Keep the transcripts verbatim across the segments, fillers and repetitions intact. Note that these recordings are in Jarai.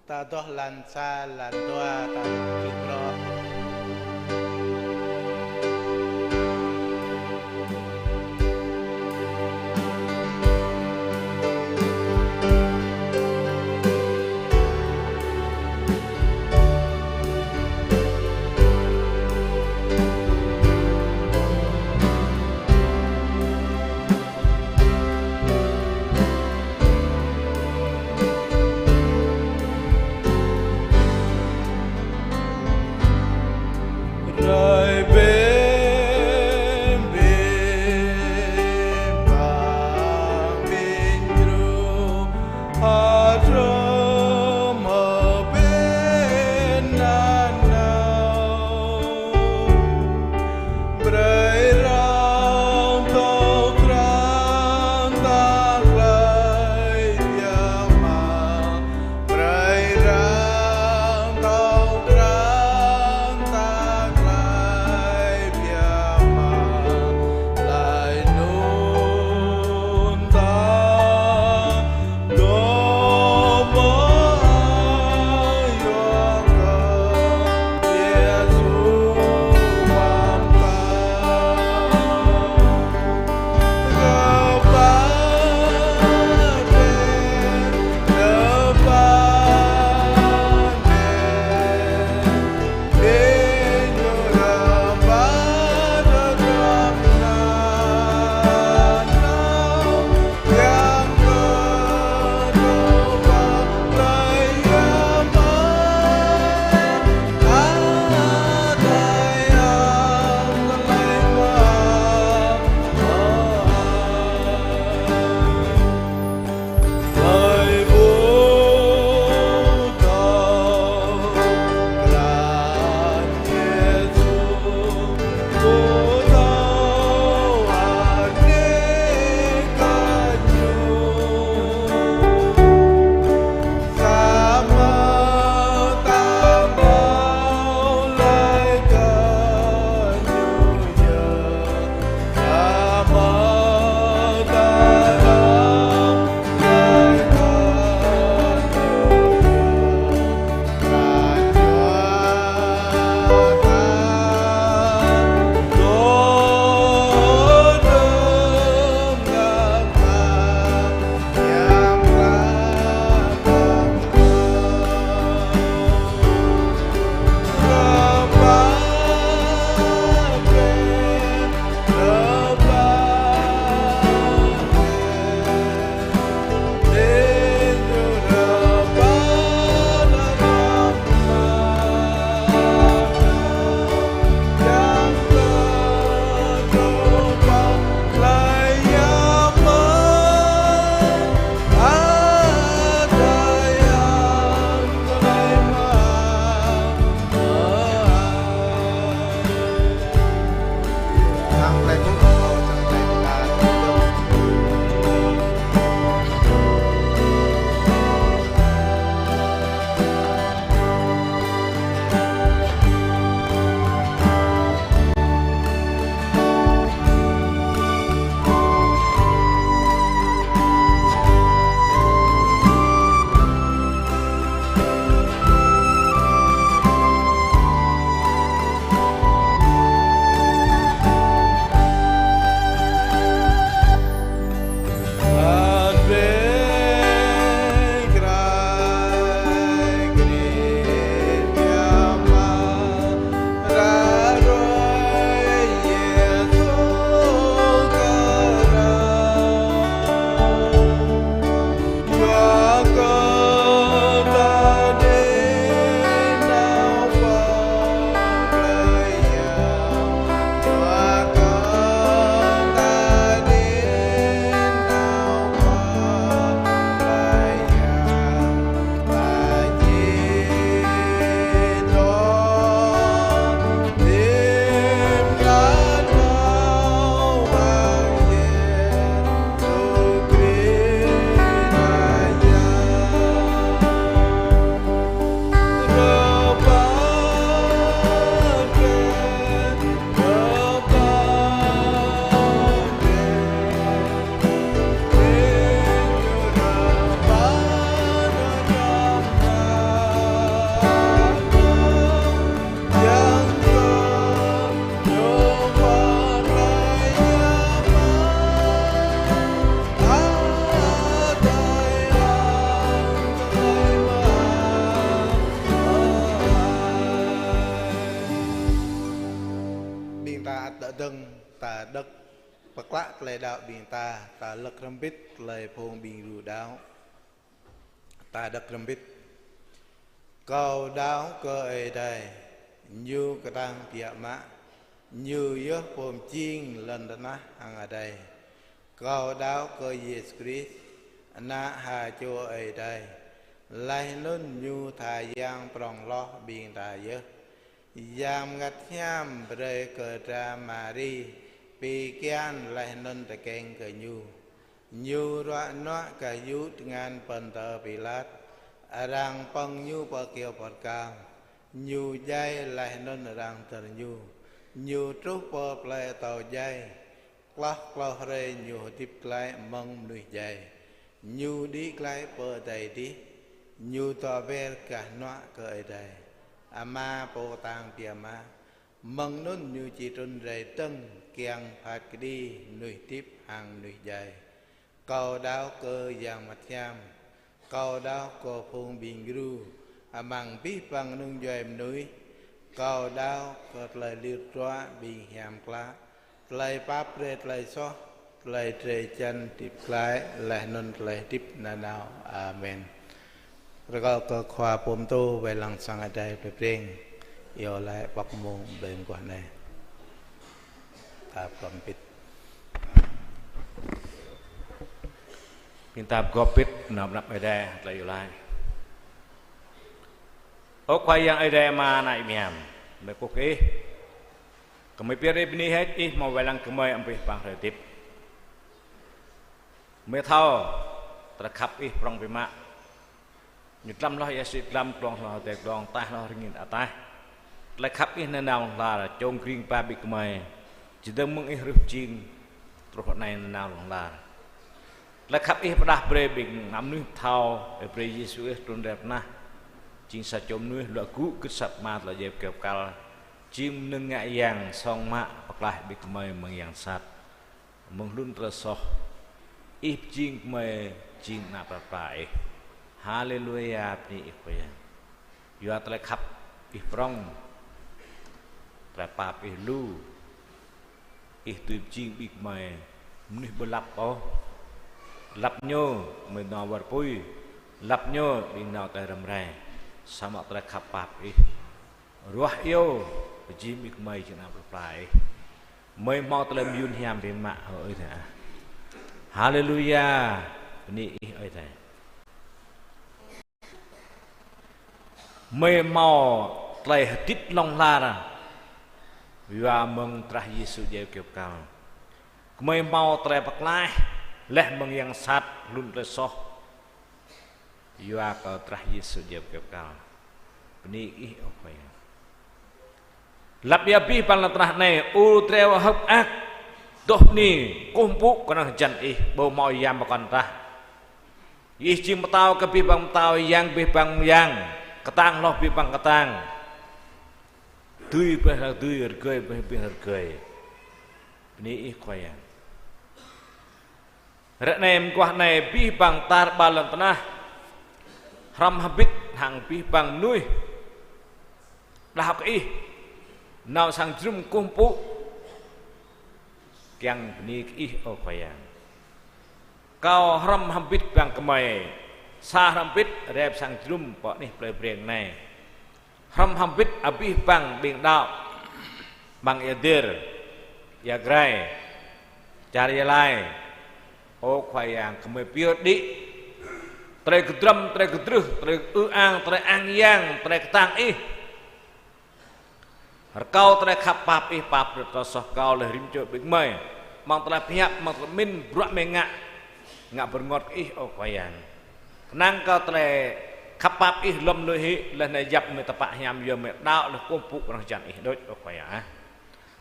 Ta adoh lan sa, lan dua, ta čih brŏ. dơ̆ng, ta đŏk pơklă tơlơi đaŏ ƀing ta, ta lăk hrŏm hơbĭt tơlơi phung ƀing gru đaŏ. Ta đŏk hrŏm hơbĭt. Kâo đaŏ kơ Ơi Adai, Ñu kơtang biă mă, Ñu yơh pô pơjing lŏn tơnah hăng adai. Kâo đaŏ kơ Yêsu Krist, Ană ha čô Ơi Adai, laih anŭn Ñu tha yang prŏng hloh ƀing ta yơh. Yang Bơngăt Hiam brơi kơ dra Mari pi kian laih anŭn tơkeng kơ Ñu. Ñu ruă nuă gah yŭ tơngan Pôntơ Pilat, arăng pơ̆ng Ñu pơ kyâo bơrkal. Ñu djai laih anŭn arăng dơr Ñu. Ñu truh pơ plơi atâo djai. Klâo klâo hrơi Ñu hơdip glaĭ mơ̆ng mơnuih djai. Ñu đĭ glaĭ pơ adai adih. Ñu dŏ wer gah hnuă kơ Ơi Adai Ama pô kơtang biă mă. Mơ̆ng anŭn Ñu či trŭn rai dơ̆ng kiăng phat kơđi mơnuih hơdip hăng mơnuih djai. Kâo đaŏ kơ Yang Bơngăt Hiam. Kâo đaŏ kơ phung ƀing gru amăng abih bang kơnung djuai mơnuih. Kâo đaŏ kơ tơlơi lir druă ƀing hiam klă, tơlơi pap brơi tơlơi soh, tơlơi drơi jăn hơdip glaĭ laih anŭn tơlơi hơdip nanao. Amen. Rơkâo kơ khua pơtô wai lăng sang adai plei Breng iâu laĭ pŏk mông ƀơi mơguah anai. Ta pơhrŏm hơbĭt. Ƀing ta pơgop hơbĭt nao pơ anăp Ơi Adai tơlơi iâu laĭ. Ơ Khua Yang Ơi Adai Ama ană mơyang, gơmơi kơkuh kơ Ih. Gơmơi pơyơr Ih bơni hơơč Ih hmâo wai lăng gơmơi amăng abih bang hrơi hơdip. Gơmơi thâo tơlơi khăp Ih prŏng biă mă. Ñu dlăm hloh ia sĭ dlăm, glông hloh adai glông, ataih hloh rơngit ataih. Tơlơi khăp Ih nanao hlŏng lar, čông kring ba ƀing gơmơi, čơdơ̆ng mơ̆ng Ih hrih pơjing truh ră anai nanao hlŏng lar. Tơlơi khăp Ih pơdah brơi ƀing ană mơnuih thâo, Ih brơi Yêsu Ih trŭn rai pơ anăp, jing sa čô mơnuih luă gŭ gưt sat mơta lŏ djai kơyâo bơkal, jing mơnơ̆ng ngă yang song mă pơklaih ƀing gơmơi mơ̆ng yang sat, mơ̆ng hlŭn tơlơi soh. Ih pơjing gơmơi jing ană plei pla Ih. Haleluya, bơni Ih Khua Yang. Yua tơlơi khăp Ih prŏng, tơlơi pap Ih lu, Ih dưi pơjing ƀing gơmơi mơnuih ƀu lăp ôh. Lăp ñu gơmơi nao wơr apui, lăp ñu ƀing nao tơlơi răm rai. Samơ̆ tơlơi khăp pap Ih ruah iâu pơjing ƀing gơmơi jing ană plei pla Ih. Gơmơi hmâo tơlơi mơyun hiam biă mă, ơ Ơi Adai. Haleluya. Bơni Ih Ơi Adai. Gơmơi hmâo tơlơi hơdip hlŏng lar yua mơ̆ng drah Yêsu djai kơyâo bơkal. Gơmơi hmâo tơlơi pơklaih laih mơ̆ng yang sat, hlŭn tơlơi soh, yua kơ drah Yêsu djai kơyâo bơkal. Bơni Ih, ơ Khua Yang. Lăp ia abih bang lŏn tơnah anai, ur dreo hơ̆k mơak, adoh bơni, kơkuh pơpŭ kơnơ̆ng hơjăn Ih, ƀu hmâo yang pơkŏn tah. Ih jing pơtao kơ abih bang pơtao, yang abih bang yang, kơtang hloh abih bang kơtang, dưi brơi hloh dưi, rơgơi brơi abih rơgơi. Bơni Ih Khua Yang. Ră anai mơguah anai abih bang tar ƀar lŏn tơnah hrŏm hơbĭt hăng abih bang mơnuih đaŏ kơ Ih, nao sang jơnum kơkuh pơpŭ kiăng bơni kơ Ih, ơ Khua Yang. Kâo hrŏm hơbĭt bang gơmơi, sa hrŏm hơbĭt rai pơ sang jơnum pơ anih plei Breng anai. Hrŏm hơbĭt abih bang ƀing đaŏ, bang Ia Dir, Ia Grai, čar Gia Lai. Ơ Khua Yang, gơmơi pơyơr đĭ tơlơi kơdrăm, tơlơi kơdrưh, tơlơi ư ang, tơlơi ang yang, tơlơi kơtang Ih. Rơkâo tơlơi khăp pap Ih pap brơi tơlơi soh kâo laih rĭm čô ƀing gơmơi. Mơ̆ng tơlơi pơhiăp, mơ̆ng tơlơi pơmĭn, bruă gơmơi ngă, ngă bơrơngot kơ Ih, ơ Khua Yang. Kơnang kơ tơlơi khăp pap Ih lŏm lui hĭ, laih anai yap gơmơi tơpă hiam yua gơmơi đaŏ laih kơkuh pơpŭ kơnơ̆ng hơjăn Ih đôč, ơ Khua Yang ah.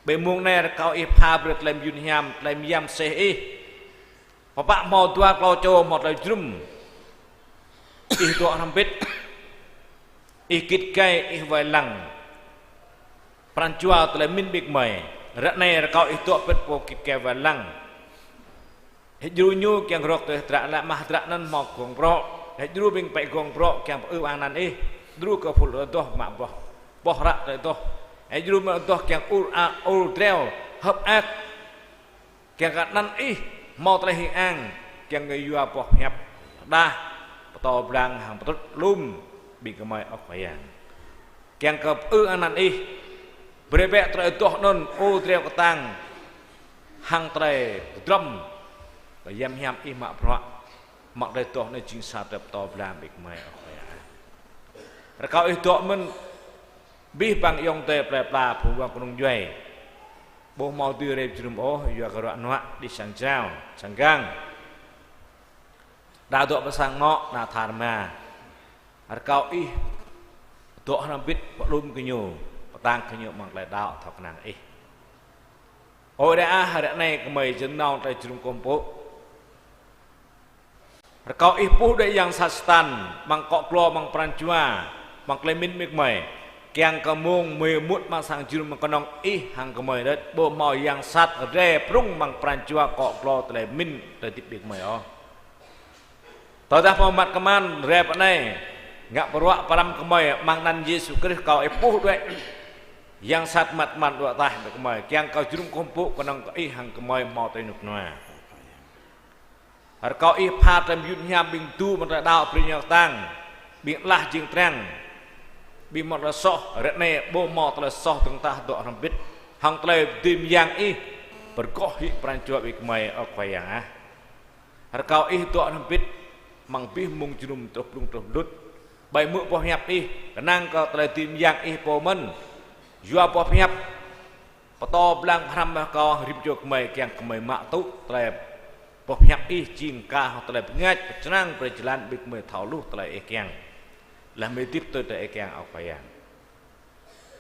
Ƀơi mông anai rơkâo Ih pha brơi tơlơi mơyun hiam, tơlơi mơyang mơsêh Ih. Pơpă hmâo dua klâo čô hmâo tơlơi jơnum, Ih dŏ hrŏm hơbĭt, Ih git gai, Ih wai lăng pran jua tơlơi pơmĭn ƀing gơmơi. Ră anai rơkâo Ih dŏ pĭt pô git gai wai lăng. Hơdjru ñu kiăng rŏk tui hơdră, lĕ mă hơdră anŭn hmâo gông brŏ. Hơdjru ƀing pĕ gông brŏ kiăng pơư ang anăn Ih. Hơdjru kơ phŭn adoh mă boh, boh hră tơlơi adoh. Hơdjru mă adoh kiăng ur a, ur dreo, hơ̆k mơak, kiăng kơ anăn Ih hmâo tơlơi hing ang, kiăng kơ yua boh hiăp đah pơtô blang hăng pơtrŭt lŏm ƀing gơmơi, ơ Khua Yang. Kiăng kơ pơư anăn Ih, brơi bĕ tơlơi adoh anŭn, ơ, dreo kơtang hăng tơlơi pơdrŏm, tơlơi hiam hiam Ih mă bruă, mă tơlơi adoh anai jing sa tơlơi pơtô blang ƀing gơmơi, ơ Khua Yang. Rơkâo Ih dŏ mơ̆n, abih bang ayŏng adơi plơi pla phung wa kơnung djuai. Ƀu hmâo dưi rai jơnum ôh, yua kơ ruă nuă, đĭ sang jrao, sang gang. Đa dŏ pơ sang mŏ, đa tha rơma. Rơkâo Ih dŏ hrŏm hơbĭt, pơlŭm gơñu, pơtang gơñu amăng tơlơi đaŏ thâo kơnang Ih. Ơ Ơi Adai ah, ră anai gơmơi jơnum nao tơlơi jơnum kơkuh pơpŭ. Rơkâo Ih puh đuaĭ yang sat Satan, amăng akŏ glô, amăng pran jua, amăng tơlơi pơmĭn ƀing gơmơi. Kiăng kơ mông gơmơi mŭt amăng sang jơnum kơnơ̆ng Ih hăng gơmơi đôč, ƀu hmâo yang sat rai prŭng amăng pran jua, akŏ glô, tơlơi pơmĭn, tơlơi hơdip ƀing gơmơi ôh. Tơdah hmâo măt kơman rai pơ anai, ngă bruă pơrăm gơmơi amăng anăn Yêsu Krist, rơkâo Ih puh đuaĭ yang sat măt kơman đuaĭ ataih ƀing gơmơi, kiăng kơ jơnum kơkuh pơpŭ kơnơ̆ng kơ Ih hăng gơmơi hmâo tơlơi rơnŭk rơnua. Rơkâo Ih pha tơlơi mơyun hiam ƀing dŭ amăng tơlơi đaŏ, brơi ñu kơtang, ƀing alah jing trang, ƀing hmâo tơlơi soh, ră anai ƀu hmâo tơlơi soh dơ̆ng tah, dŏ hrŏm hơbĭt hăng tơlơi dưi mơyang Ih, pơrơgoh hĭ pran jua ƀing gơmơi, ơ Khua Yang ah. Rơkâo Ih dŏ hrŏm hơbĭt amăng abih mông jơnum truh blung truh blŭt. Ƀơi hmư̆ boh hiăp Ih, kơnang kơ tơlơi dưi mơyang Ih pô mơ̆n. Yua boh hiăp pơtô blang pơhrăm mơ̆ kơ rĭm čô gơmơi, kiăng gơmơi mă tŭ tơlơi boh hiăp Ih jing kah tơlơi bơngač, pơčrang brơi jơlan ƀing gơmơi thâo hluh tơlơi Ih kiăng. Laih mơ̆ hơdip tui tơlơi Ih kiăng, ơ Khua Yang.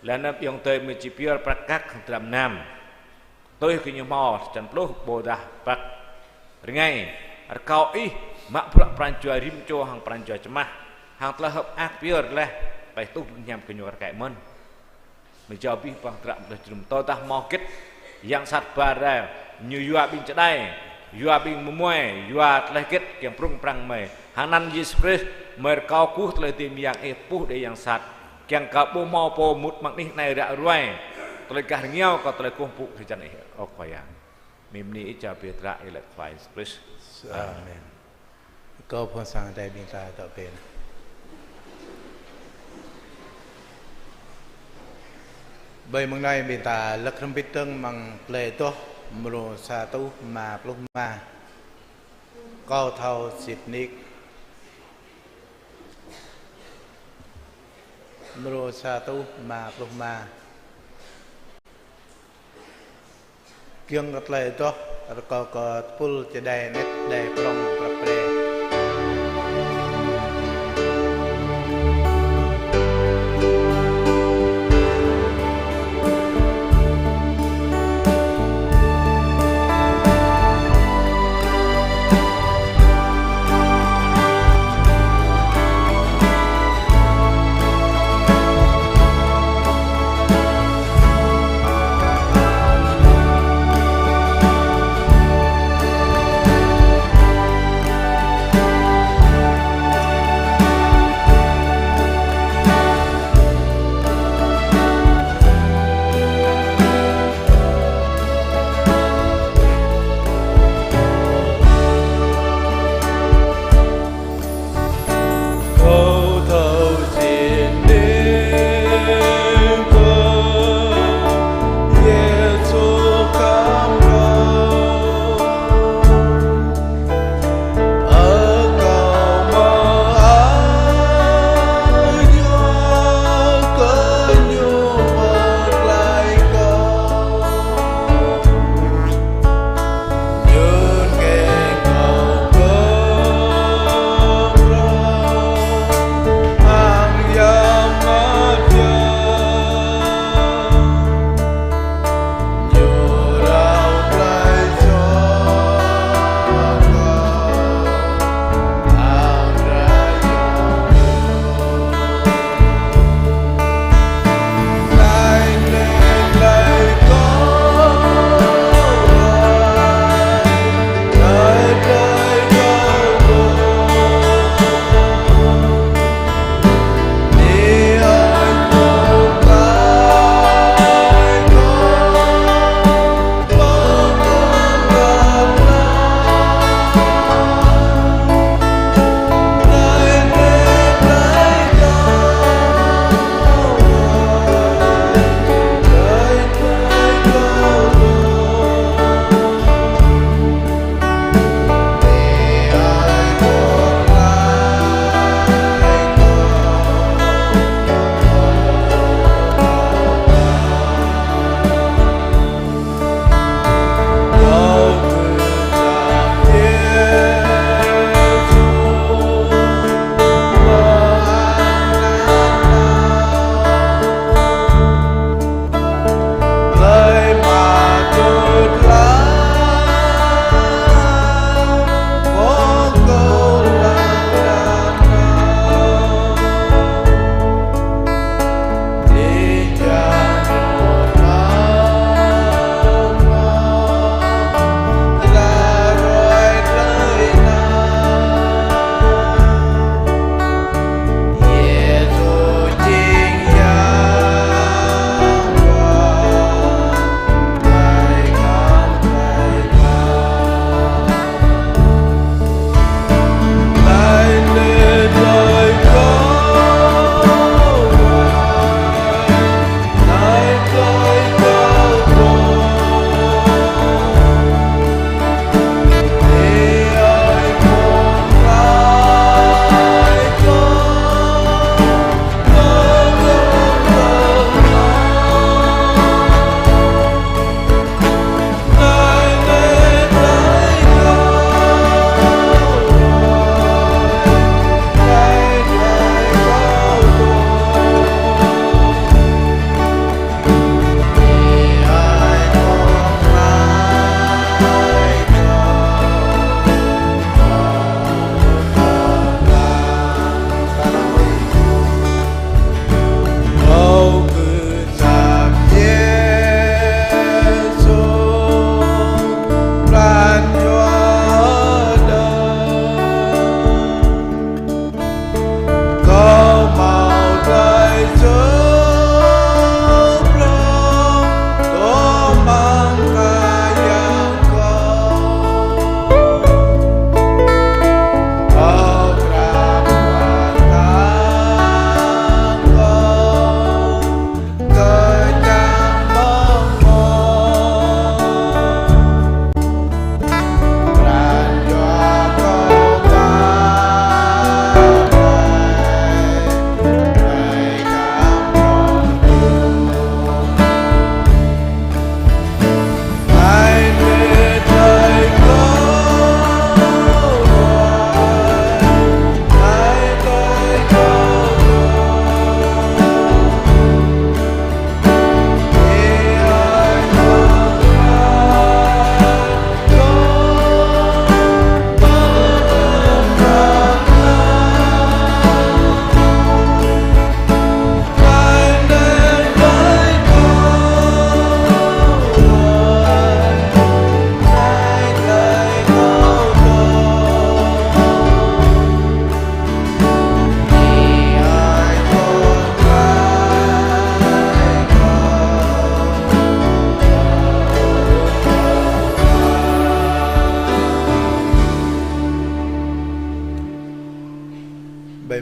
Laih anŭn ayŏng adơi gơmơi či pơyơr prăk kăk hăng dram nam. Tui gơñu hmâo črăn pluh ƀôdah prăk rơngai. Rơkâo Ih mă bruă pran jua rĭm čô hăng pran jua čơmah, hăng tơlơi hơ̆k mơak pơyơr laih, tơlơi tuh lŏn hiam gơñu rơkơi mơ̆n. Mơ̆ jao abih bang dram tơlơi jơnum, tơdah hmâo hơget yang sat ba rai, ñu yua ƀing čơđai, yua ƀing mơmuai, yua tơlơi hơget kiăng prŭng pơrăng gơmơi. Hăng anăn Yêsu Krist, gơmơi rơkâo kơkuh tơlơi dưi mơyang Ih puh đuaĭ yang sat. Kiăng kơ ƀu hmâo pô mŭt amăng anih anai ră ruai. Tơlơi gah rơngiao kơ tơlơi kơkuh pơpŭ kơ jăn Ih, ơ Khua Yang. Mơ̆ng anai Ih jao abih dram Ih lĕ Khua Yêsu Krist. Amen. Kâo phung sang Ơi Adai ƀing ta dŏ pơ anai. Ƀơi mông anai ƀing ta lăk hrŏm hơbĭt dơ̆ng amăng Tơlơi Adoh mrô sa rơtuh rơma pluh rơma. Kâo thâo sĭt nik. Mrô sa rơtuh rơma pluh rơma. Giŏng kơ tơlơi adoh, rơkâo kơ tơpul čơđai anet đai prŏng prăp pre.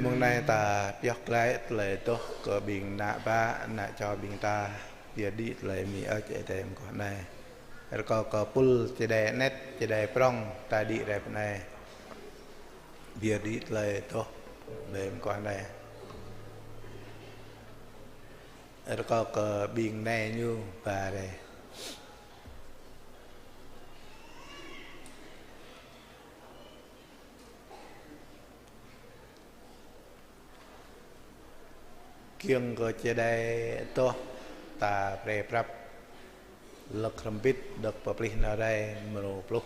Mông anai ta pioh glaĭ tơlơi adoh kơ ƀing ană bă, ană čô ƀing ta, pioh đĭ tơlơi mơak Ơi Adai mơguah anai. Rơkâo kơ pul čơđai anet, čơđai prŏng ta đĭ rai pơ anai. Pioh đĭ tơlơi adoh, tơlơi mơguah anai. Rơkâo kơ ƀing nai ñu ba rai. Kiăng kơ čơđai adoh ta brơi prăp lơ̆k hrŏm bit đơ̆k pơplih nao rai mrô pluh.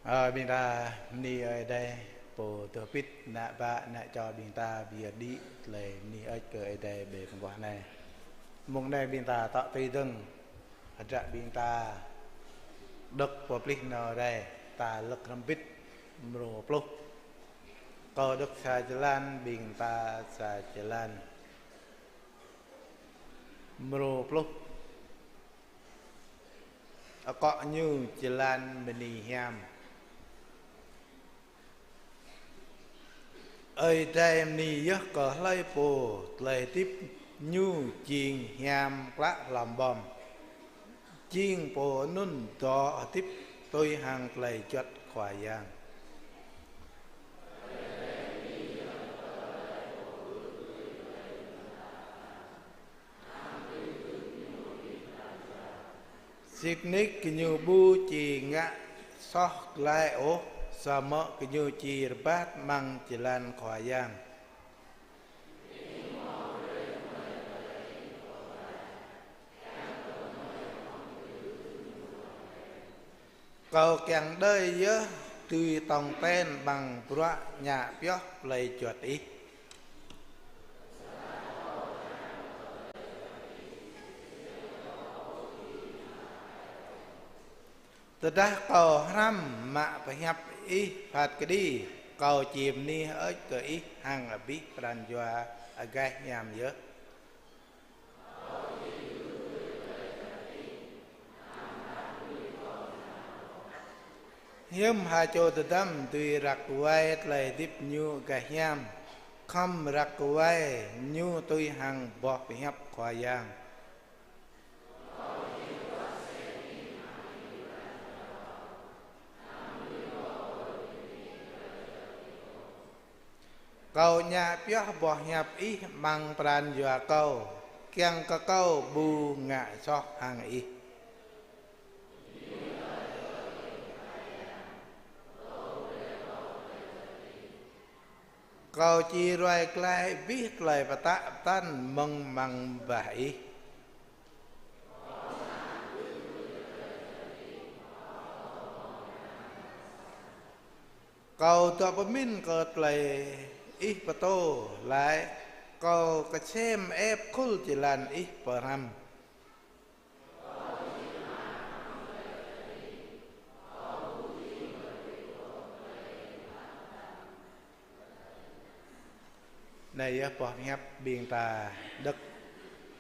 Ơ, ƀing ta bơni Ơi Adai, Pô dŏ pĭt, ană bă, ană čô ƀing ta pơyơr đĭ tơlơi bơni hơơč kơ Ơi Adai ƀơi mơguah anai. Mông anai ƀing ta tŏ tui dơ̆ng, hơdră ƀing ta đŏk pơplih nao rai, ta lơ̆k hrŏm hơbĭt mrô pluh. Kâo đŏk sa črăn, ƀing ta sa črăn. Mrô pluh. Akŏ ñu jơlan bơni hiam. Ơi Adai bơni yơh kơ hlơi pô tơlơi hơdip ñu jing hiam klă hlŏm ƀơm. Jing pô anŭn dŏ hơdip tui hăng tơlơi juăt Khua Yang. Sĭt nik gơñu ƀu či ngă soh glaĭ ôh, samơ̆ gơñu či rơbat amăng jơlan Khua Yang. Kâo kiăng đơi yơh dưi tong ten amăng bruă ngă pioh tơlơi juăt Ih. Tơdah kâo hrăm mă pơhiăp Ih phat kơđi, kâo či bơni hơơč kơ Ih hăng abih pran jua agaih hiam yơh. Hiư̆m ha čô tơdăm dưi răk wai tơlơi hơdip ñu agaih hiam, khŏm răk wai ñu tui hăng boh pơhiăp Khua Yang. Kâo ngă pioh boh hiăp Ih amăng pran jua kâo, kiăng kơ kâo ƀu ngă soh hăng Ih. Kâo či ruai glaĭ abih tơlơi pơtă pơtăn mơ̆ng amăng bah Ih. Kâo dŏ pơmĭn kơ tơlơi Ih pơtô, laih kâo kơsem ĕp khul jơlan Ih pơhrăm. Anai yơh boh pơhiăp ƀing ta đŏk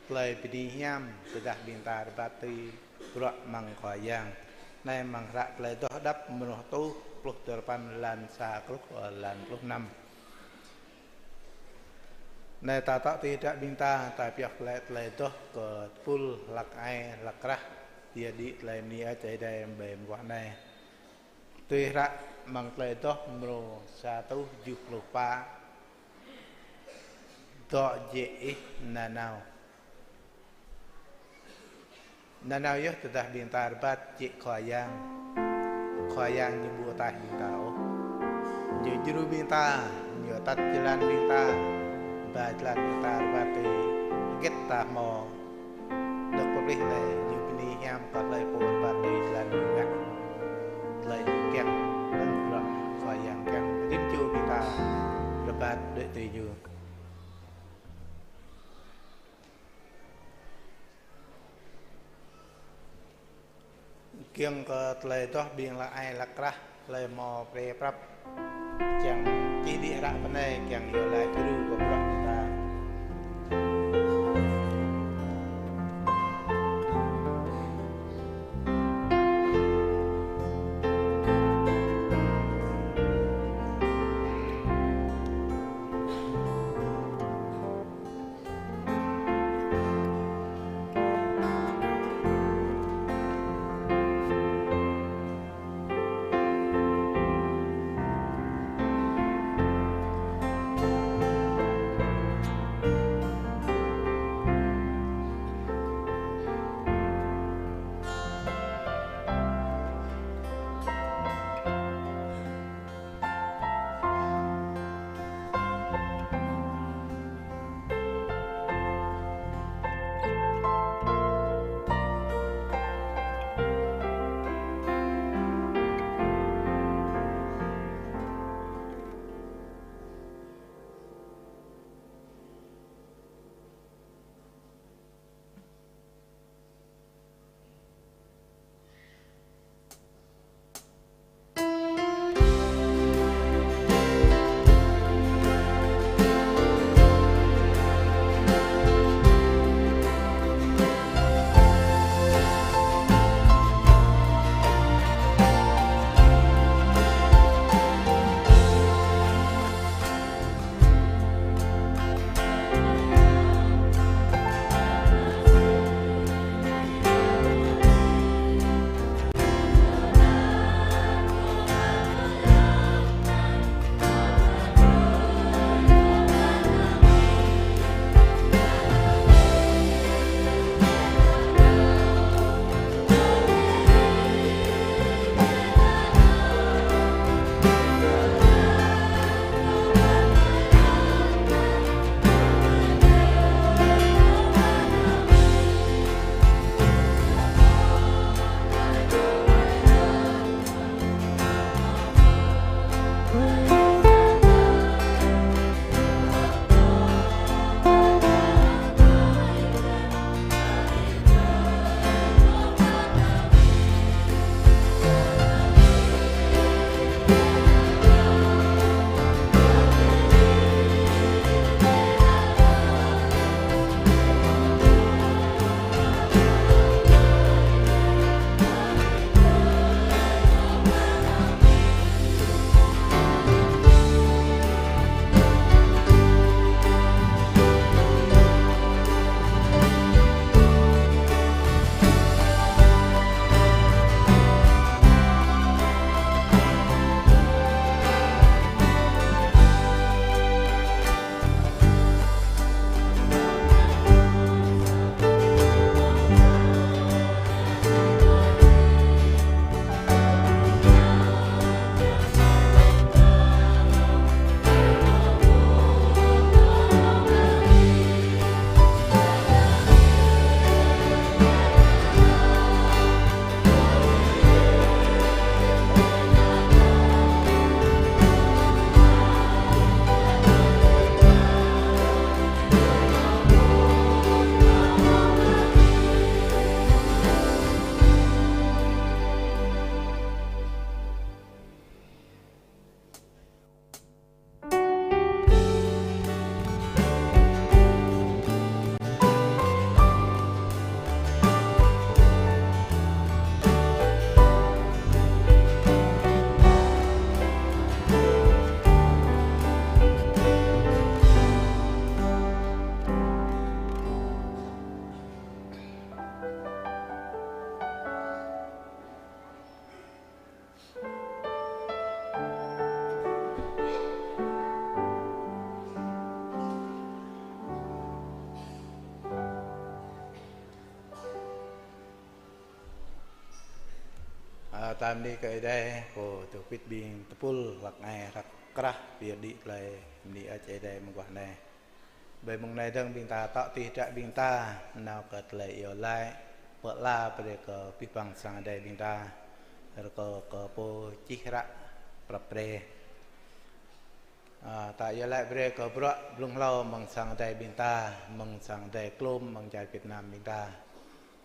tơlơi bơni hiam, tơdah ƀing ta rơbat tui bruă amăng Khua Yang. Anai amăng hră Tơlơi Adoh Đăp mrô hơtuh pluh duapăn, lan sa truh, ơ, lan pluh năm. Anai ta tŏ tui hră ƀing ta, ta pioh glaĭ tơlơi adoh kơ tơpul hlăk ai, hlăk krah, pơyơr đĭ tơlơi bơni hơơč Ơi Adai ƀơi mơguah anai. Tui hră amăng Tơlơi Adoh mrô sa truh tơjuh pluh pă. Dŏ jĕ Ih nanao. Nanao yơh tơdah ƀing ta rơbat jĕ Khua Yang. Khua Yang ñu ƀu ataih ƀing ta ôh. Ñu djru ƀing ta, ñu atăt jơlan ƀing ta, ba jơlan ƀing ta rơbat tui hơget ta hmâo. Đŏk pơplih laih, ñu bơni hiam kơ hlơi pô rơbat tui jơlan ñu ngă. Tơlơi ñu kiăng, anŭn bruă Khua Yang kiăng, rĭm čô ƀing ta rơbat đuaĭ tui ñu. Kiăng kơ tơlơi adoh ƀing hlăk ai hlăk krah, hlơi hmâo pre prăp, čang čih đĭ hră pơ anai, kiăng yua laĭ gru kơ bruă ƀing ta. Bơni kơ Ơi Adai, pô dŏ pĭt ƀing tơpul hlăk ai hrăk krah pioh đĭ tơlơi bơni Ơi Adai mơguah anai. Ƀơi mông anai dơ̆ng ƀing ta tŏ tih hră ƀing ta, nao kơ tơlơi iâu laĭ, pơala brơi kơ abih bang sang Ơi Adai ƀing ta, rơkâo kơ pô čih hră prăp pre. A, ta iâu laĭ brơi kơ bruă blung hlâo mơ̆ng sang Ơi Adai ƀing ta, mơ̆ng sang Ơi Adai klôm mơ̆ng čar Việt Nam ƀing ta.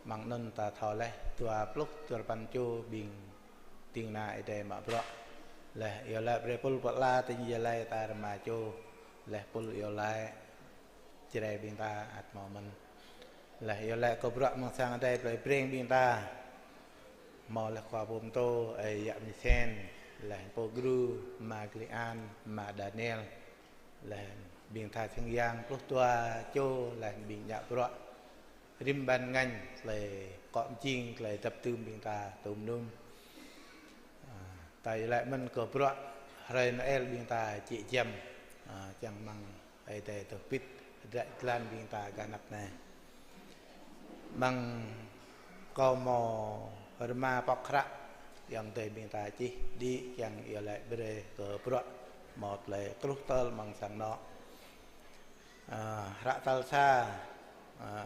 Mơ̆ng anŭn ta thâo laih dua pluh dua rơpăn čô ƀing ding kơna Ơi Adai mă bruă. Laih iâu laĭ brơi pul pơala tĭng iâu laĭ ta rơma čô. Laih pul iâu laĭ Jrai ƀing ta ăt hmâo mơ̆n. Laih iâu laĭ kơ bruă mơ̆ng sang Ơi Adai plei Breng ƀing ta. Hmâo laih khua pơtô, ơi Yă Misen, laih pô gru, ama Gli An, ama Daniel, laih ƀing tha sang yang pluh dua čô, laih ƀing ngă bruă rĭm ban ngăn, tơlơi akŏ mơjing, tơlơi dăp dưm ƀing ta tôm num. A, ta iâu laĭ mơ̆n kơ bruă hrơi Noel ƀing ta či jăm, a, čang mơ̆ng Ơi Adai dŏ pĭt, hơdră jơlan ƀing ta gah anăp anai. Mơ̆ng kâo hmâo rơma pŏk hră, yang tơi ƀing ta čih đĭ, yang iâu laĭ brơi kơ bruă hmâo tơlơi truh tơl mơ̆ng sang anŏ. A, hră tal sa, a,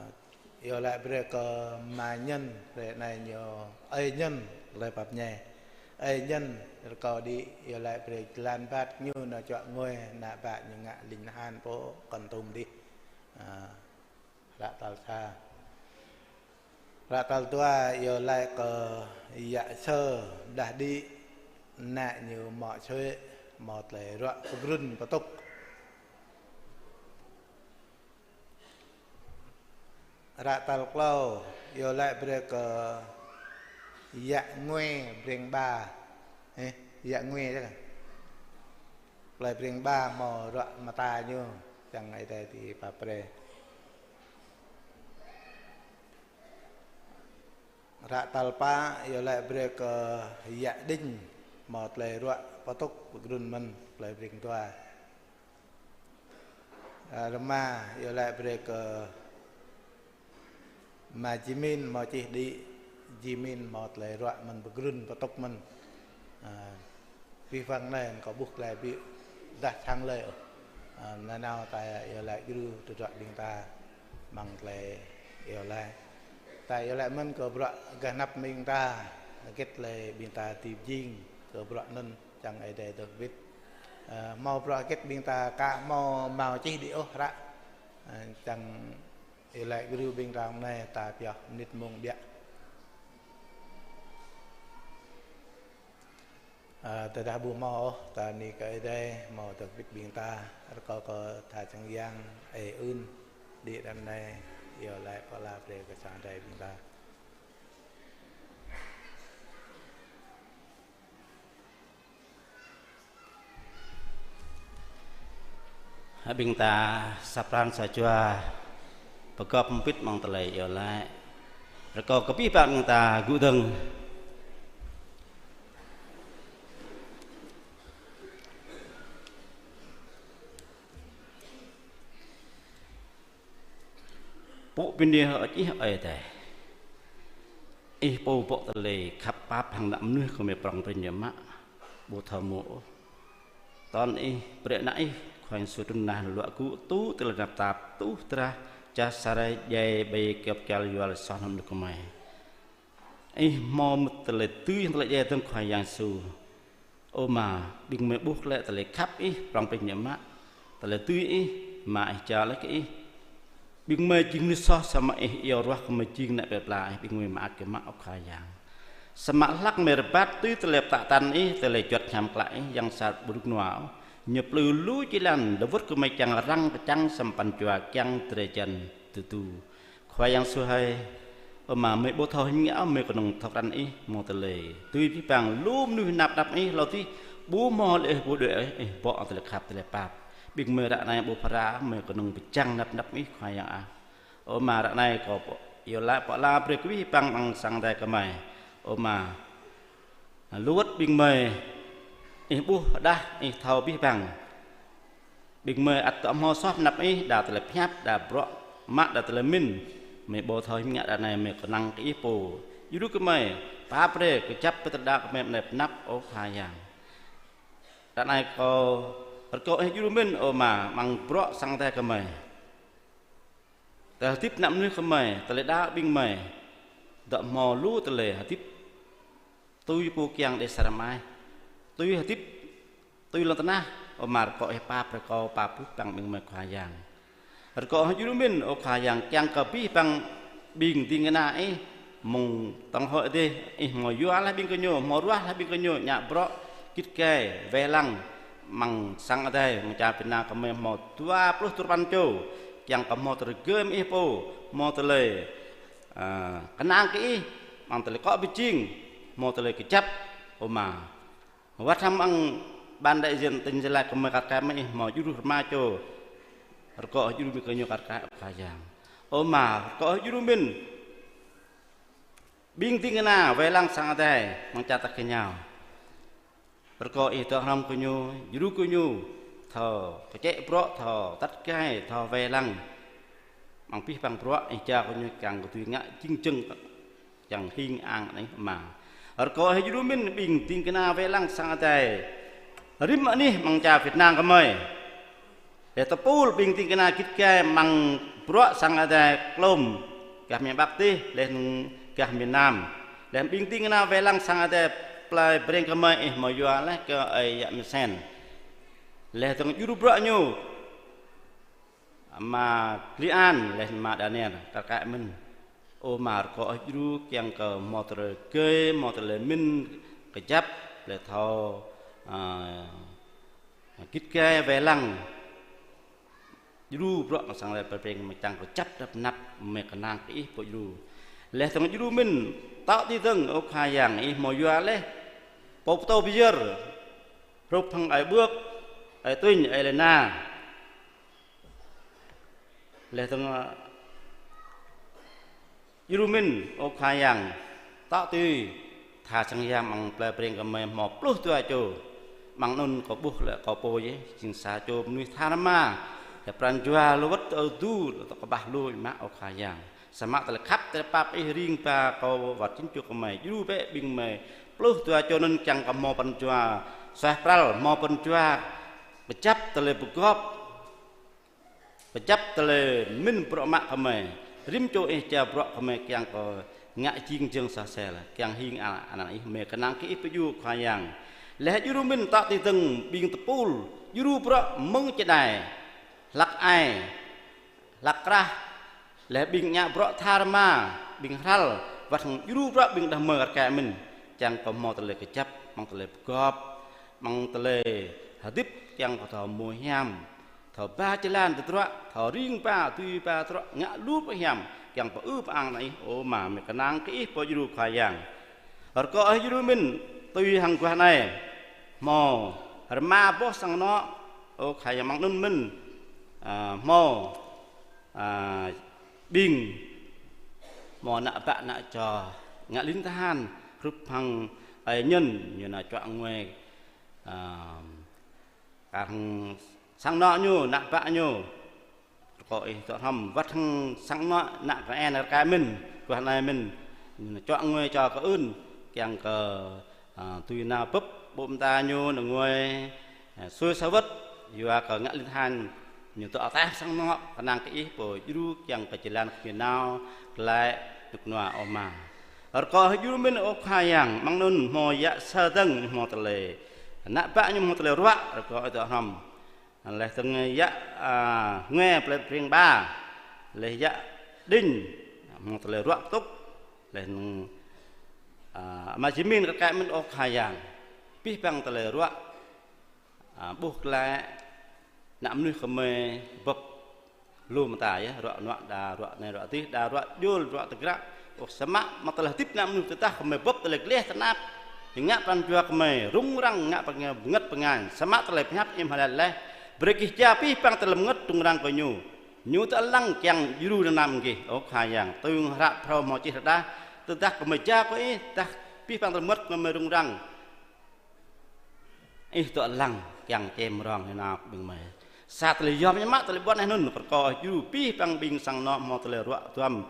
iâu laĭ brơi kơ ama Nhân, hrơi anai ñu ơi Nhân, tơlơi pap ñai. Ơi Nhân, rơkâo đĭ iâu laĭ brơi jơlan ƀat ñu nao čuă ngui, ană bă ñu ngă ling han pô Kon Tum đih. A, hră tal sa. Hră tal dua iâu laĭ kơ Yă Sơ, đah đĭ, ană ñu mŏ Sue, hmâo tơlơi ruă pơgrŭn pơtŭk. Hră tal klâo iâu laĭ brơi kơ Yă Ngui Breng Ba. Ê, Yă Ngui čă. Plei Breng Ba hmâo ruă mơta ñu, čang Ơi Adai ti pap brơi. Hră tal pă iâu laĭ brơi kơ Yă Đinh, hmâo tơlơi ruă pơtŭk pơgrŭn mơ̆n, plei Breng Dua. A, rơma iâu laĭ brơi kơ ama Jimin, hmâo čih đĭ Jimin, hmâo tơlơi ruă mơ̆n pơgrŭn pơtŭk mơ̆n. A, abih bang anai kâo ƀuh tơlơi ƀiă dah sang lơi ôh. A, nanao ta iâu laĭ djru tơdruă ƀing ta mơ̆ng tơlơi iâu laĭ. Ta iâu laĭ mơ̆n kơ bruă gah anăp ƀing ta, hơget tơlơi ƀing ta dưi pơjing kơ bruă anŭn čang Ơi Adai dŏ pĭt. A, hmâo bruă hơget ƀing ta ka hmâo hmâo čih đĭ ôh hră. A, čang iâu laĭ djru ƀing ta mơ̆ng anai ta pioh mơnit mông biă. A, tơdah ƀu hmâo ôh, ta bơni kơ Ơi Adai, hmâo dŏ pĭt ƀing ta, rơkâo kơ tha sang yang, ơi Ưn, đĭ ră anai, iâu laĭ pơala brơi kơ sang Ơi Adai ƀing ta. Ƀing ta sa pran sa jua pơgop hơbĭt mơ̆ng tơlơi iâu laĭ. Rơkâo kơ abih bang ƀing ta gŭ dơ̆ng. Pŭ bơni hơơč Ih Ơi Adai. Ih pô bŏ tơlơi khăp pap hăng ană mơnuih gơmơi prŏng prin ñu mă, ƀu thâo mơ̆ ôh. Tơl Ih brơi ană Ih Khua Yang Yêsu trŭn nao luă gŭ tŭ tơlơi tơnap tap, tuh drah, čah sa rai djai ƀơi kơyâo pơkial yual soh ană mơnuih gơmơi. Ih hmâo mơ̆ tơlơi dưi hăng tơlơi djai dơ̆ng Khua Yang Yêsu. Ơ Ama, ƀing gơmơi ƀuh glaĭ tơlơi khăp Ih, prŏng prin ñu mă, tơlơi dưi Ih, Ama Ih jao laih kơ Ih. Ƀing gơmơi jing mơnuih soh samơ̆ Ih iâu ruah gơmơi jing ană plơi pla Ih, ƀing gơmơi mơak kơ Ama ôh Khua Yang. Samơ̆ hlăk gơmơi rơbat tui tơlơi pơtă tăn Ih, tơlơi juăt hiam klă Ih, Yang sat ƀu rơnŭk rơnua ôh. Ñu plư lu jơlan, lơwơ̆t gơmơi čang răng pơčăng samơ̆ pran jua kiăng drơi jăn tơdu. Khua Yang Yêsu hơi, ơ Ama, gơmơi ƀu thâo hĭ ngă ôh, gơmơi kơnơ̆ng thâo krăn Ih hmâo tơlơi dưi abih bang lu mơnuih năp năp Ih, hlâo adih ƀu hmâo lĕ Ih, ƀu đuaĭ Ih, Ih bŏ tơlơi khăp tơlơi pap. Ƀing gơmơi ră anai ƀu phara, gơmơi kơnơ̆ng pơčăng năp năp Ih Khua Yang ah. Ơ Ama, ră anai kâo pô iâu laĭ pơala brơi kơ abih bang ƀing sang Ơi Adai gơmơi. Ơ Ama, lơwơ̆t ƀing gơmơi, Ih ƀuh đah, Ih thâo abih bang. Ƀing gơmơi ăt tơm hmâo soh năp Ih, đa tơlơi pơhiăp, đa bruă mă, đa tơlơi mĭn. Gơmơi ƀu thâo hĭ ngă ră anai, gơmơi kơnang kơ Ih pô Djru gơmơi, pap brơi, kơjăp pơtơdă gơmơi mơnep năp, ơ Khua Yang. Ră anai kâo rơkâo Ih djru mĭn, ơ Ama, amăng bruă sang Adai gơmơi. Tơlơi hơdip ană mơnuih gơmơi, tơlơi đaŏ ƀing gơmơi, dŏ hmâo lu tơlơi hơdip tui pô kiăng đe sa rơmai, tui hơdip tui lŏn tơnah, ơ Ama, rơkâo Ih pap brơi kâo, pap abih bang ƀing gơmơi Khua Yang. Rơkâo Ih djru mĭn, ơ Khua Yang, kiăng kơ abih bang ƀing ding kơna Ih, mơ̆ng tŏng hơi adih, Ih hmâo yua laih ƀing gơñu, hmâo ruah laih ƀing gơñu, ngă bruă git gai, wai lăng, amăng sang Adai, amăng čar Việt Nam gơmơi hmâo dua pluh duarơpăn čô, kiăng kơ hmâo tơlơi rơgơi mơ̆ng Ih pô, hmâo tơlơi, a, kơnang kơ Ih, amăng tơlơi akŏ pơjing, hmâo tơlơi kơjăp, ơ Ama. Wăt hăng amăng ban đại diện tỉnh Gia Lai gơmơi kar kaĭ mơ̆n Ih hmâo djru rơma čô. Rơkâo Ih djru mĭn kơ gơñu kar kaĭ, ơ Khua Yang. Ơ Ama, rơkâo Ih djru mĭn ƀing ding kơna wai lăng sang Adai, amăng čar ta kơnao. Rơkâo Ih dŏ hrŏm gơñu, djru gơñu, thâo kơčĕ bruă, thâo atăt gai, thâo wai lăng. Amăng abih bang bruă Ih jao gơñu kiăng kơ dưi ngă jing jơ̆ng, kiăng hing ang anai Ama. Rơkâo Ih djru mĭn ƀing ding kơna wai lăng sang Adai rĭm anih amăng čar Việt Nam gơmơi. Laih tơpul ƀing ding kơna git gai amăng bruă sang Adai klôm, gah miền Bắc adih, laih anŭn gah miền Nam. Laih ƀing ding kơna wai lăng sang Adai plơi Breng gơmơi Ih hmâo yua laih kơ ơi yă Misen. Laih dơ̆ng djru bruă ñu, Ama Klian, laih Ama Daniel, kar kaĭ mơ̆n. Ơ Ama, rơkâo Ih djru kiăng kơ hmâo tơlơi rơgơi, hmâo tơlơi mĭn kơjăp, laih thâo, a, git gai wai lăng. Djru bruă amăng sang Adai plơi Breng mơ̆ čang kơjăp đăp năp mơ̆ kơnang kơ Ih pô djru. Laih dơ̆ng djru mĭn, tŏ tui dơ̆ng, ơ Khua Yang, Ih hmâo yua laih pô pơtô pơyơr, hrup hăng ơi Bưk, ơi Tuñ, ơi Lena. Laih dơ̆ng, a, djru mĭn, ơ Khua Yang, tŏ tui tha sang yang amăng plơi Breng gơmơi hmâo pluh dua čô. Amăng anŭn kâo ƀuh lĕ kâo pô yơh, jing sa čô mơnuih tha rơma. Laih pran jua lu wơ̆t tơ du, tơ kơƀah lu mă, ơ Khua Yang. Samơ̆ tơlơi khăp tơlơi pap Ih ring ba kâo wơ̆t jing čô gơmơi, djru bĕ ƀing gơmơi pluh dua čô anŭn kiăng kơ hmâo pran jua suaih pral, hmâo pran jua kơjăp tơlơi pơgop, kơjăp tơlơi mĭn bruă mă gơmơi. Rĭm čô Ih jao bruă gơmơi kiăng kơ ngă jing jơ̆ng soh sel, kiăng hing a-, anăn Ih mơ̆ kơnang kơ Ih pơdjru Khua Yang. Laih djru mĭn tŏ tui dơ̆ng ƀing tơpul, djru bruă mơ̆ng čơđai, hlăk ai, hlăk krah, laih ƀing ngă bruă tha rơma, ƀing hrăl, wăt hăng djru bruă ƀing đah mơ̆ kar kaĭ mĭn, kiăng kơ hmâo tơlơi kơjăp, amăng tơlơi pơgop, amăng tơlơi hơdip, kiăng kơ thâo hmâo hiam, thâo ba jơlan tơdruă, thâo ring ba, tui ba tơdruă, ngă lu pơhiam, kiăng pơư pơang anăn Ih, ơ Ama, mơ̆ kơnang kơ Ih pô djru Khua Yang. Rơkâo Ih djru mĭn, tui hăng guah anai, hmâo rơma boh sang anŏ, ơ Khua Yang, amăng anŭn mơ̆n, a, hmâo, a, ƀing hmâo ană bă ană čô ngă lin tơhan, hrup hăng ơi Nhân, ñu nao čuă ngui, a, kar hăng sang anŏ ñu, ană bă ñu. Rơkâo Ih dŏ hrŏm, wăt hăng sang anŏ ană Kơen kar kaĭ mĭn, guah anai mĭn, ñu nao čuă ngui čô kơ ưn, kiăng kơ, a, tui nao bưp ƀô̆ mơta ñu nao ngui, a, sui sa wơ̆t, yua kơ ngă lin tơhan, ñu dŏ ataih sang anŏ, kơnang kơ Ih pô djru kiăng kơ jơlan kơ ñu nao glaĭ rơnŭk rơnua, ơ Ama. Rơkâo Ih djru mĭn, ơ Khua Yang, amăng anŭn hmâo yă Sa Dơ̆ng, ñu hmâo tơlơi, ană bă ñu hmâo tơlơi ruă, rơkâo Ih dŏ hrŏm. Laih dơ̆ng yă, a, Ngue plei Breng Ba, laih yă Đinh, hmâo tơlơi ruă tŭk, laih anŭn, a, Ama Jơmin kar kaĭ mĭn, ơ Khua Yang. Abih bang tơlơi ruă, a, ƀuh glaĭ, ană mơnuih gơmơi bưp lu mơta yơh, ruă nuă đa, ruă anai, ruă adih đa, ruă djŏl, ruă tơgră. Ôh, samơ̆ mă tơlơi hơdip ană mơnuih tơdah gơmơi bưp tơlơi gleh tơnap, ñu ngă pran jua gơmơi rŭng răng, ngă pơngă-, bơngơ̆t bơngañ. Samơ̆ tơlơi pơhiăp Ih hmâo laĭ laih: Brơi kơ ih jao abih bang tơlơi bơngơ̆t rŭng răng kơ ñu. Ñu tơlăng kiăng djru nơnam gih, ơ Khua Yang, tui hră phrâo hmâo čih rơđah: Tơdah gơmơi jao kơ Ih, tơdah abih bang tơlơi bơngơ̆t gơmơi rŭng răng, Ih tơlăng kiăng čem rong hơnao ƀing gơmơi. Sa tơlơi yom ñu mă tơlơi ƀuăn anai anŭn, rơkâo Ih djru abih bang ƀing sang anŏ hmâo tơlơi ruă duăm,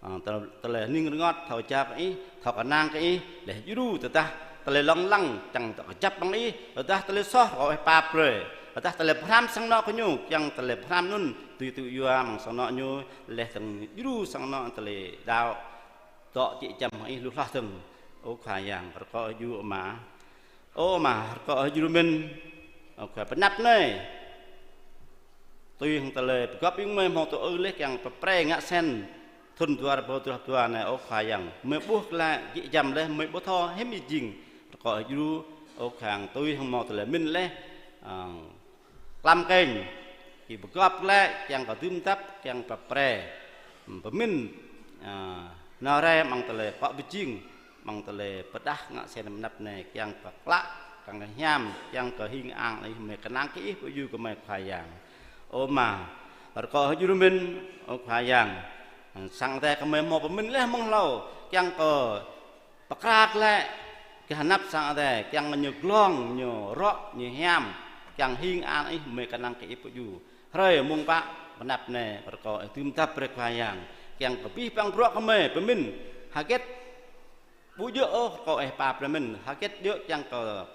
Ơ, tơ-, tơlơi hning rơngot, thâo jao kơ Ih, thâo kơnang kơ Ih, laih djru tơdah tơlơi lông lăng, kiăng dŏ kơjăp ƀơi Ih, tơdah tơlơi soh, rơkâo Ih pap brơi, tơdah tơlơi pơhrăm sang anŏ kơ ñu, kiăng tơlơi pơhrăm anŭn, tui tui yua mơ̆ng sang anŏ ñu, laih dơ̆ng djru sang anŏ tơlơi đaŏ, dŏ jĕ jăm hăng Ih lu hloh dơ̆ng. Ơ Khua Yang, rơkâo Ih djru Ama. Ơ Ama, rơkâo Ih djru mơ̆n, Ơ Khua, pơ anăp anai. Tui hăng tơlơi pơgop ƀing gơmơi hmâo tŭ ư laih kiăng pơpre ngă sen thŭn dua rơbâo dua pluh dua anai, Ơ Khua Yang. Gơmơi ƀuh glaĭ jĕ jăm laih, gơmơi ƀu thâo hiư̆m ih jing. Rơkâo Ih djru, Ơ Khua Yang, tui hăng hmâo tơlơi pơmĭn laih, ơ, klăm kơnh, či pơgop glaĭ, kiăng kơ dưm dăp, kiăng pơpre, pơmĭn, ơ, nao rai amăng tơlơi akŏ pơjing, amăng tơlơi pơrơđah ngă sen mơ̆ng anăp anai, kiăng pơklă, kiăng kơ hiam, kiăng kơ hing ang Ih, gơmơi kơnang kơ Ih pơyơr kơ gơmơi Khua Yang. Ơ Ama, rơkâo Ih djru mơ̆n, Ơ Khua Yang. Sang Adai kơ gơmơi hmâo pơmĭn laih mơ̆ng hlâo, kiăng kơ pơkra glaĭ kơ anăp sang Adai, kiăng ñu glông, ñu rŏ, ñu hiam, kiăng hing ang Ih, gơmơi kơnang kơ Ih pơyơr. Hrơi mông pă pơ anăp anai, rơkâo Ih dưm dăp brơi Khua Yang, kiăng kơ abih bang bruă gơmơi pơmĭn hơget ƀu djơ̆ ôh, rơkâo Ih pap brơi mơ̆n, hơget djơ̆ kiăng kơ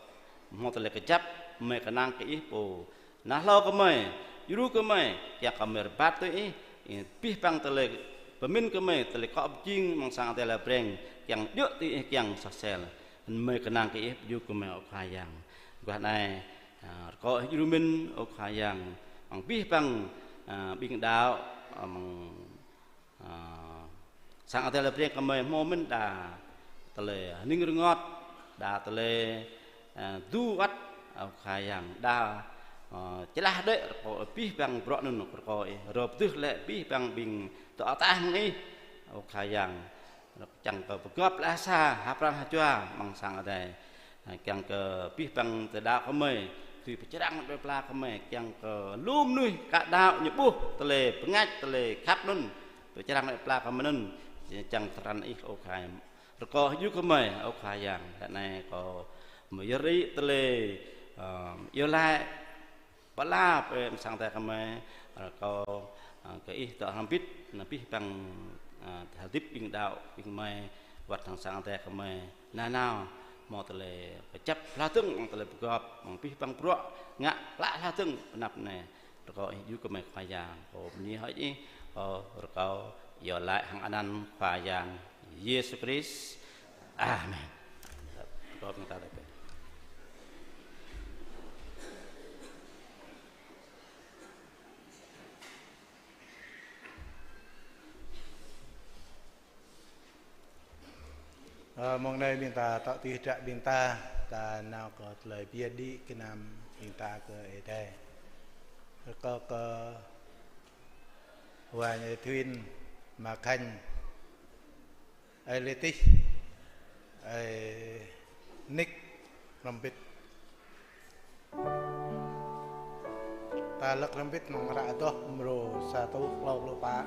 hmâo tơlơi kơjăp, gơmơi kơnang kơ Ih pô nao hlâo kơ gơmơi, djru kơ gơmơi, kiăng kơ gơmơi rơbat tui Ih, Ih, abih bang tơlơi pơmĭn kơ gơmơi, tơlơi akŏ pơjing amăng sang Adai laĭ breng, kiăng djơ̆ tui Ih kiăng soh sel. Gơmơi kơnang kơ Ih pơyơr kơ gơmơi, Ơ Khua Yang. Guah anai, ơ, rơkâo Ih djru mơ̆n, Ơ Khua Yang, amăng abih bang, ơ, ƀing đaŏ, ơ, amăng Ơ, sang Adai laĭ breng kơ gơmơi hmâo mơ̆n đa tơlơi hning rơngot, đa tơlơi, ơ, du wăt, Ơ Khua Yang, đa, ơ, čơlah đĕ, rơkâo abih bang bruă anŭn, rơkâo Ih rơp tơlơi abih bang ƀing dŏ ataih hăng Ih, Ơ Khua Yang, kiăng kơ pơgop laih sa, ha pran ha jua, amăng sang Adai. Kiăng kơ abih bang tơlơi đaŏ kơ gơmơi, tui pơčrang ƀơi pla kơ gơmơi, kiăng kơ lu mơnuih ka đaŏ ñu ƀuh tơlơi bơngač, tơlơi khăp anŭn, pơčrang ƀơi pla kơ gơmơi anŭn, čang tơrăn Ih, Ơ Khua Yang. Rơkâo Ih djru kơ gơmơi, Ơ Khua Yang, ră anai kâo mơyơr đĭ tơlơi, ơ, iâu laĭ, pơala brơi amăng sang Adai kơ gơmơi, rơkâo, ơ, kơ Ih dŏ hrŏm hơbĭt, anŭn abih bang, ơ, hơdip ƀing đaŏ, ƀing gơmơi, wăt hăng sang Adai kơ gơmơi nanao, hmâo tơlơi kơjăp hloh dơ̆ng, hmâo tơlơi pơgop, hmâo abih bang bruă, ngă klă hloh dơ̆ng, pơ anăp anai, rơkâo Ih djru kơ gơmơi Khua Yang, kâo bơni hơơč Ih, kâo rơkâo iâu laĭ hăng anăn Khua Yang Yêsu Krist. Amen. Kâo ƀing ta đa pĕ. Ơ, mông anai ƀing ta tŏ tui hơdră ƀing ta, ta nao kơ tơlơi pơyơr đĭ gơnam ƀing ta kơ Ơi Adai. Rơkâo kơ Wa Nhai Thuyên, Ma Khanh, Ơi Lê Tih, Ơi Nik, hrŏm hơbĭt. Ta lăk hrŏm hơbĭt amăng hră Adoh mrô sa rơtuh klâo pluh pă.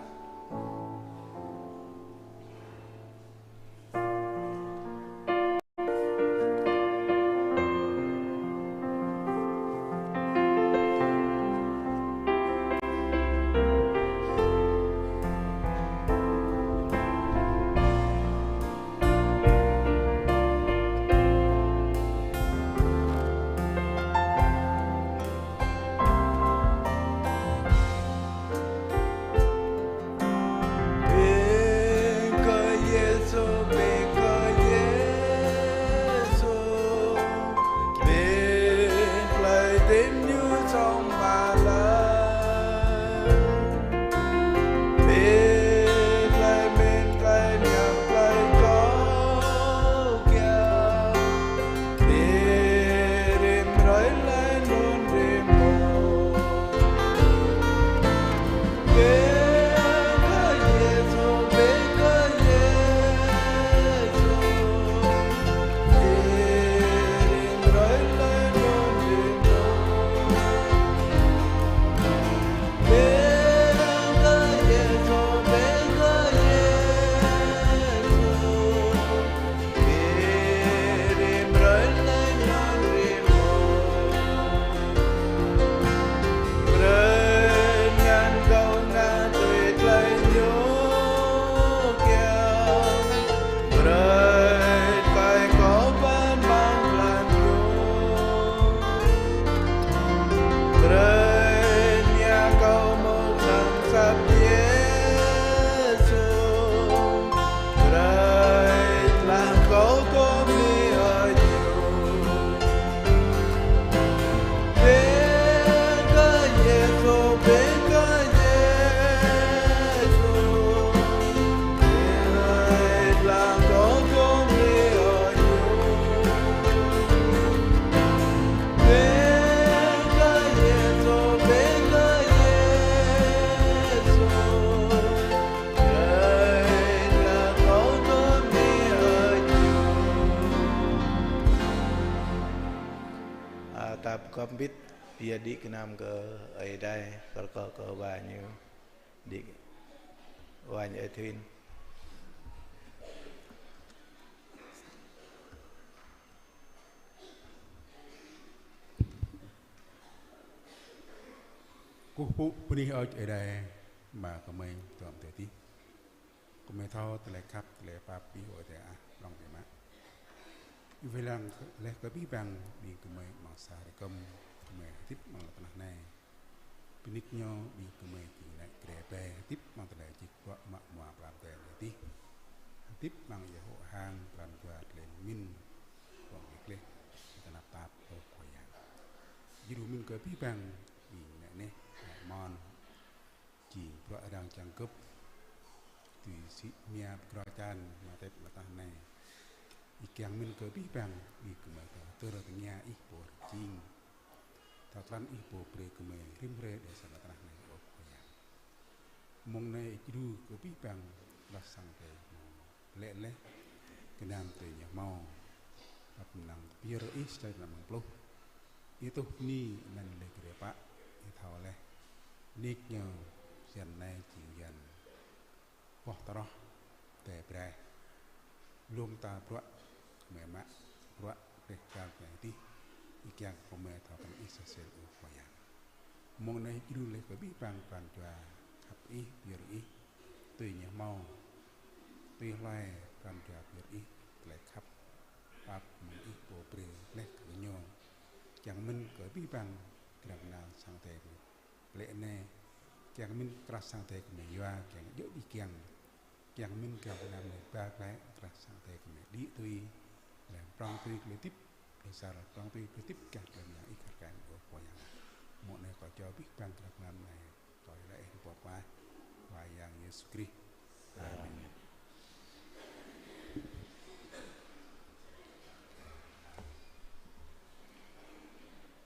Bit, pia đĭ gơnam kơ Ơi Adai, kơ, kơ, kơ wa ñu, đĭ wa ñu Ơi Thuyên. Kơkuh pơpŭ bơni hơơč Ơi Adai, mă kơ gơmơi tơm tơ tih. Gơmơi thâo tơlơi khăp, tơlơi pap Ih, Ơi Adai ah, prong biă mă. Ih wai lăng laih kơ abih bang ƀing gơmơi amăng sa rơkơm gơmơi hơdip amăng lŏn tơnah anai. Bơni kơ ñu ƀing gơmơi jing laĭ kre ƀe hơdip amăng tơlơi jik bruă mă mua pran tơ anai tih. Hơdip amăng ia hŏ hang pran jua tơlơi mĭn, bruă gleh gleh, tơnap tap, ơ Khua Yang. Djru mĭn kơ abih bang ƀing ană neh, ană mon, jing bruă arăng čang gơ̆p, tui sĭ mia pơgrô čan mơ̆ tep lŏn tơnah anai. Ih kiăng mĭn kơ abih bang, ih gơmơi thâo tơr tơngia ih pô rơjing. Thâo krăn ih pô brơi gơmơi rĭm hrơi đơ̆ sa lŏn tơnah anai, ơ Khua Yang. Mông anai ih djru kơ abih bang, tơlơi sang tơ mơ̆ lĕ laih, gơnam tơ ñu hmâo. Pap năng pơyơr ih sa črăn amăng pluh. Ih tuh bơni anăn laih kơ rơpa, ih thâo laih. Nik ñu, yan anai jing yan boh tơroh, tơ braih. Lông ta bruă, gơmơi mă, bruă, reh kal kơ tih. Ih kiăng kơ gơmơi thâo krăn ih sa sel, ơ Khua Yang. Mông anai djru laih kơ abih bang pran jua khăp ih, pơyơr ih, tui ñu hmâo, tui hloi pran jua pơyơr ih, tơlơi khăp pap mơ̆ng ih pô brơi laih kơ ñu. Kiăng mĭn kơ abih bang, krah gơnam sang tơ gơmơi lĕ anai, kiăng mĭn krah sang tơ gơmơi yua, kiăng djơ̆ đĭ kiăng. Kiăng mĭn kiăng gơnam anai ba glaĭ, krah sang tơ gơmơi đĭ tui, lĕ prong tui tơlơi hơdip, đơ̆ sa prong tui tơlơi hơdip, kiăng tơlơi mơyang ih khăp kơ ơ Khua Yang. Mông anai kâo čô abih bang krah gơnam anai, kâo laĭ ih pơpă, Khua Yang Yêsu Krist. Amen.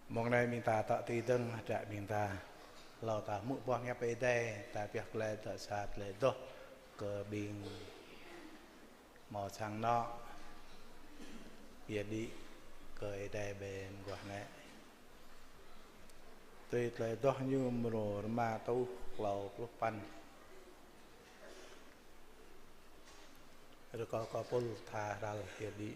Mông anai ƀing ta tŏ tui dơ̆ng, hơdră ƀing ta. Hlâo ta hmư̆ boh hiăp Ơi Adai, ta pioh glaĭ tŏ sa tơlơi adoh kơ ƀing hmâo sang anŏ, pia đĭ kơ Ơi Adai ƀơi mơguah anai. Tui tơlơi adoh ñu mrô rơma rơtuh klâo pluh păn. Rơkâo kơ pul tha ral pia đĭ.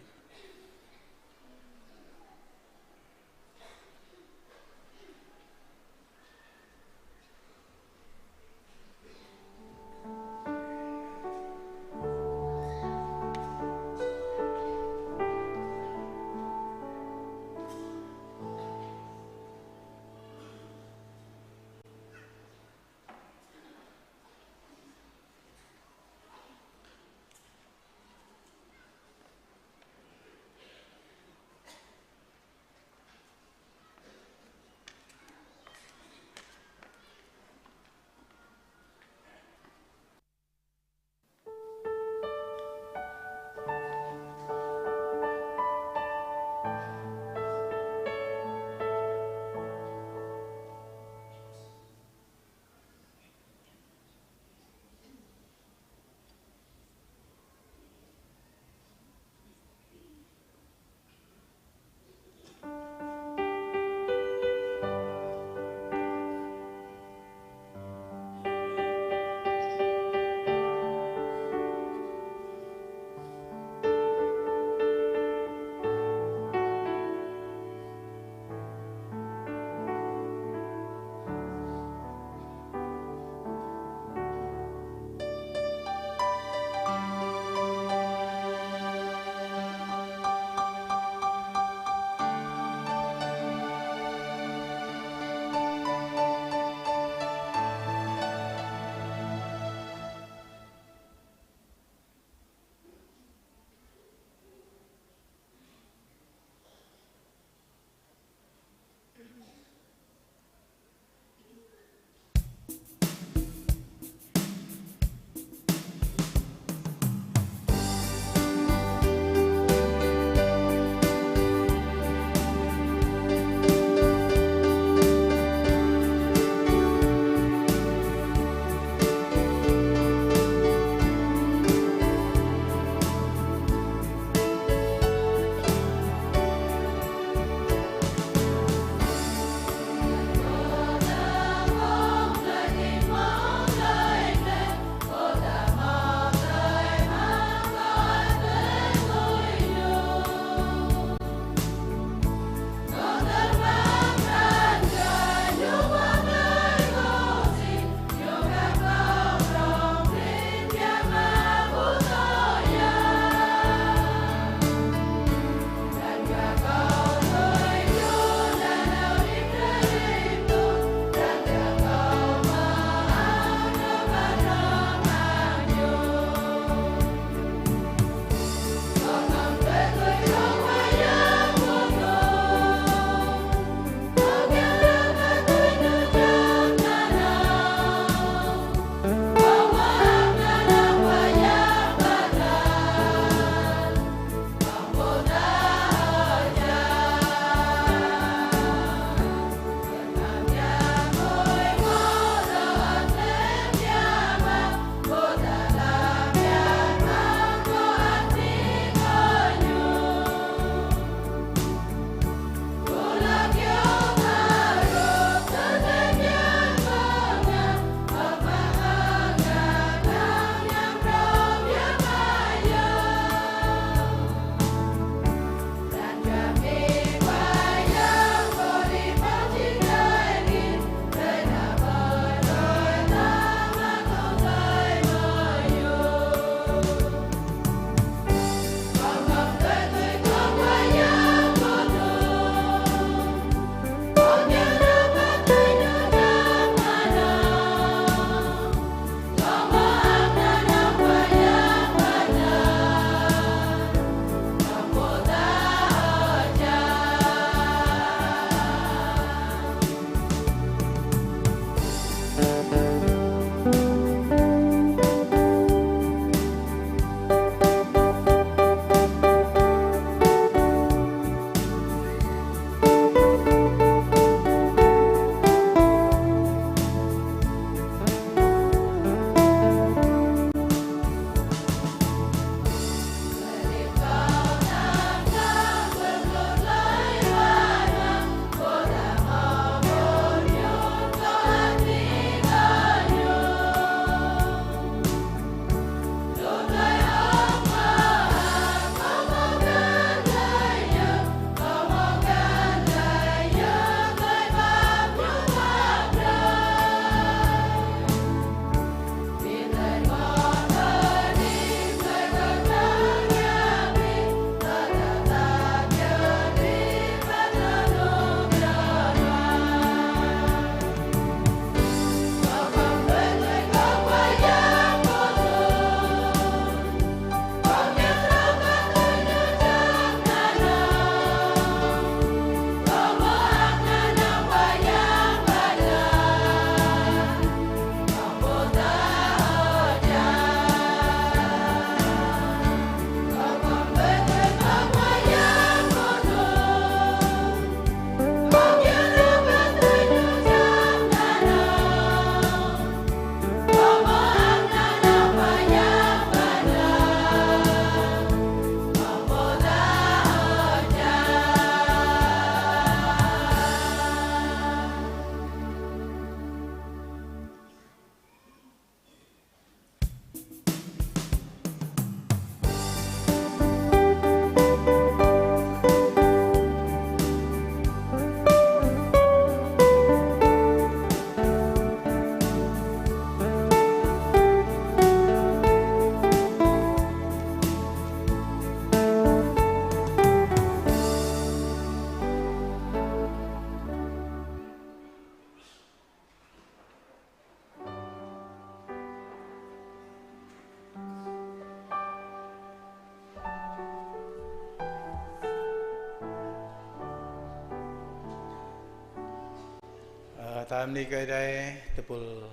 Ta bơni kơ Ơi Adai, tơpul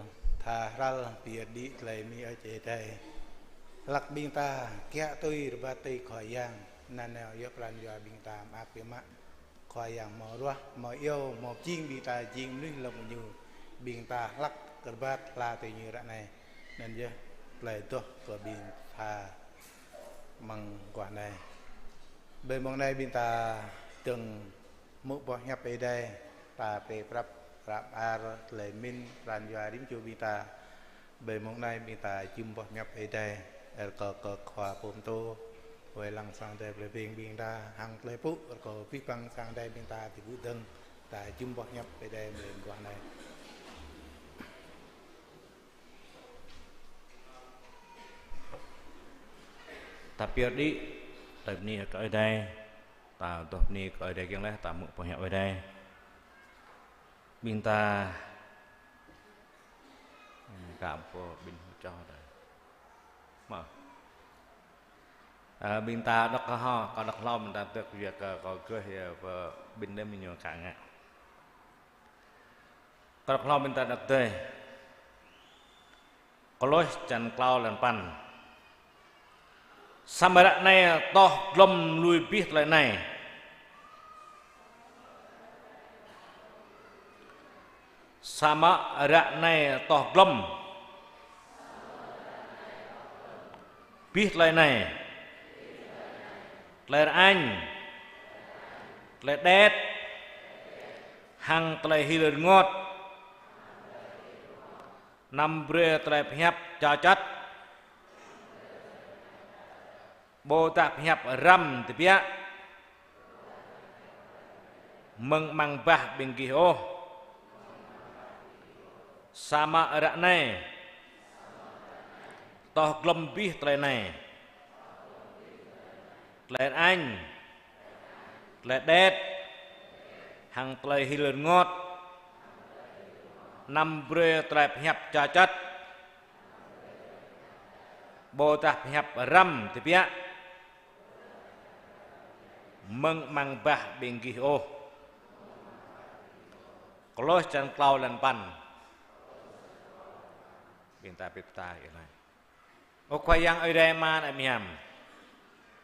tha hrăl pơyơr đĭ tơlơi bơni Ơi Adai. Hlăk ƀing ta kiă tui rơbat tui Khua Yang, anŭn yơh pran jua ƀing ta mơak biă mă. Khua Yang hmâo ruah, hmâo iâu, hmâo pơjing ƀing ta jing mơnuih lŏm Ñu, ƀing ta hlăk rơbat hla tui Ñu ră anai. Anŭn yơh tơlơi adoh kơ ƀing ta amăng mơguah anai. Ƀơi mông anai ƀing ta dơ̆ng hmư̆ boh hiăp Ơi Adai, ta pơprăp ră ar tơlơi pơmĭn pran jua rĭm čô ƀing ta. Ƀơi mông anai ƀing ta jum boh hiăp Ơi Adai, rơkâo kơ Khua Pô Pơtô wai lăng Sang Ơi Adai plei Breng ƀing ta, hăng tơlơi pơpŭ rơkâo abih bang Sang Ơi Adai ƀing ta či gŭ dơ̆ng, ta jum boh hiăp Ơi Adai ƀơi mơguah anai. Ta pơyơr đĭ tơlơi bơni kơ Ơi Adai, ta adoh bơni kơ Ơi Adai kiăng laih, ta hmư̆ boh hiăp Ơi Adai. Ƀing ta, ơ, kơ pô ƀing hơčoh đa. Mă. Ơ, ƀing ta đŏk kơ hŏ, kâo đŏk hlâo ƀing ta tơk yua kơ kâo gơh yơh pơ ƀing đêm ñu khă ngă. Kâo đŏk hlâo ƀing ta đŏk tơi. Kôlôs čăn klâo lăn păn. Samơ̆ ră anai toh glŏm lui abih tơlơi anai. Samơ̆ ră anai toh glŏm abih tơlơi anai. Tơlơi rơañ, tơlơi đet, hăng tơlơi hil rơngot. Anăm brơi tơlơi pơhiăp čơčăt. Ƀôdah pơhiăp răm tơbiă mơ̆ng amăng bah ƀing gih ôh. Samơ̆ ră anai toh glŏm abih tơlơi anai. Tơlơi rơañ, tơlơi đet, hăng tơlơi hil rơngot. Anăm brơi tơlơi pơhiăp čơčăt. Ƀôdah pơhiăp răm tơbiă mơ̆ng amăng bah ƀing gih ôh. Kôlôs čăn klâo lăn păn. Ƀing ta pơpă ta ih lai. Ơ Khua Yang Ơi Adai Ama ană mơyang.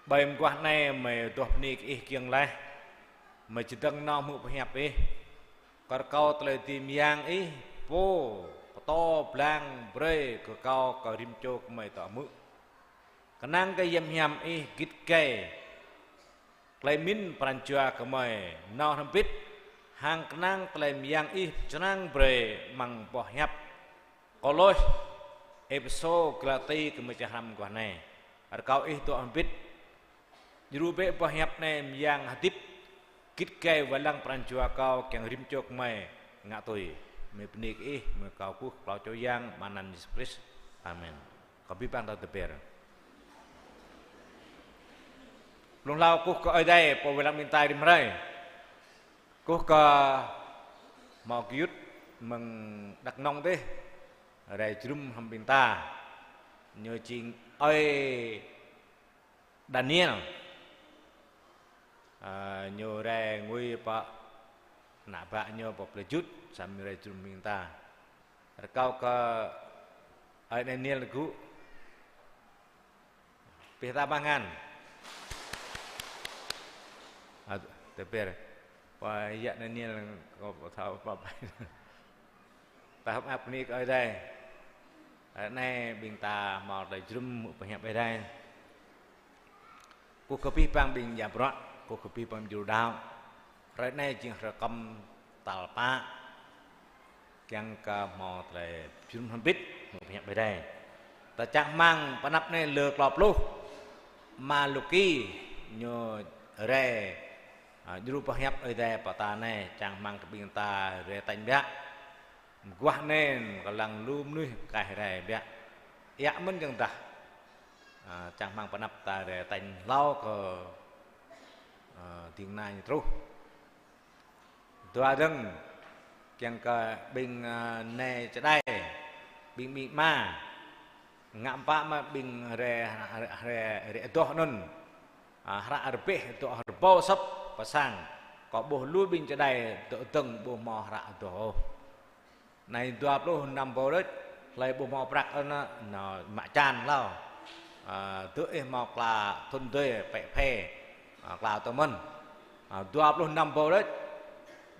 Ƀơi mơguah anai mơi adoh bơni kơ Ih kiăng laih. Mơi či dơ̆ng nao hmư̆ boh hiăp Ih. Kơ rơkâo tơlơi dưi mơyang Ih, Pô pơtô blang brơi kơ kâo kơ rĭm čô gơmơi tŏ hmư̆. Kơnang kơ hiam hiam Ih git gai tơlơi pơmĭn pran jua gơmơi nao hrŏm hơbĭt, hăng kơnang tơlơi mơyang Ih čơrang brơi amăng boh hiăp Kôlôs, Êphêsô, Galati gơmơi čơhrăm mơguah anai. Rơkâo Ih dŏ hrŏm hơbĭt. Djru bĕ boh hiăp anai mơyang hơdip, git gai wai lăng pran jua kâo kiăng rĭm čô gơmơi ngă tui. Mơi bơni kơ Ih, mơi kâo kơkuh kơ Tlâo Čô Yang, amăng anăn Yêsu Krist. Amen. Kâo abih bang ta tơber. Blung hlâo kơkuh kơ Ơi Adai, Pô wai lăng ƀing ta rĭm hrơi. Kơkuh kơ hmâo gơyut mơ̆ng Đăk Nông dih, rai jơnum hrŏm ƀing ta. Ñu jing ơi Daniel. Ơ, ñu rai ngui pơ ană bă ñu pơ plơi Jut, samơ̆ ñu rai jơnum ƀing ta. Rơkâo kơ ơi Daniel gŭ. Pih ta bang ngăn. Ơ, tơber. Pơ yă Daniel kâo pơthâo pơpai. Ta hơ̆k mơak bơni kơ Ơi Adai. Ră anai ƀing ta hmâo tơlơi jơnum hmư̆ boh hiăp Ơi Adai. Kơkuh kơ abih bang ƀing djă bruă, kơkuh kơ abih bang djru đaŏ. Hrơi anai jing hrơi kơm tal pă. Kiăng kơ hmâo tơlơi jơnum hrŏm hơbĭt, hmư̆ boh hiăp Ơi Adai. Ta čang rơmang pơ anăp anai lơ klâo pluh. Ama Luki ñu rai, a, djru boh hiăp Ơi Adai pơ ta anai, čang rơmang kơ ƀing ta rai tañ biă. Mơguah anai kơ lăng lu mơnuih kaih rai biă. Iă mơ̆n kiăng dah. A, čang rơmang pơ anăp ta rai tañ hlâo kơ, a, ding kơna ñu truh. Dua dơ̆ng, kiăng kơ ƀing, a, nai čơđai, ƀing amĭ ama. Ngă pă mă ƀing rai, rai, rai, rai adoh anŭn. A, hră rơbeh dŏ rơbâo asăp pơ sang. Kơ ƀuh lu ƀing čơđai dŏ dơ̆ng ƀu hmâo hră adoh ôh. Anai dua pluh năm pô đôč, hlơi ƀu hmâo prăk ôh anŭn, anŭn mă čan hlâo. Ơ, dŏ ih hmâo kla thŭn dơi pĕ phê, ơ, kla tơ mơ̆n. Ơ, dua pluh năm pô đôč,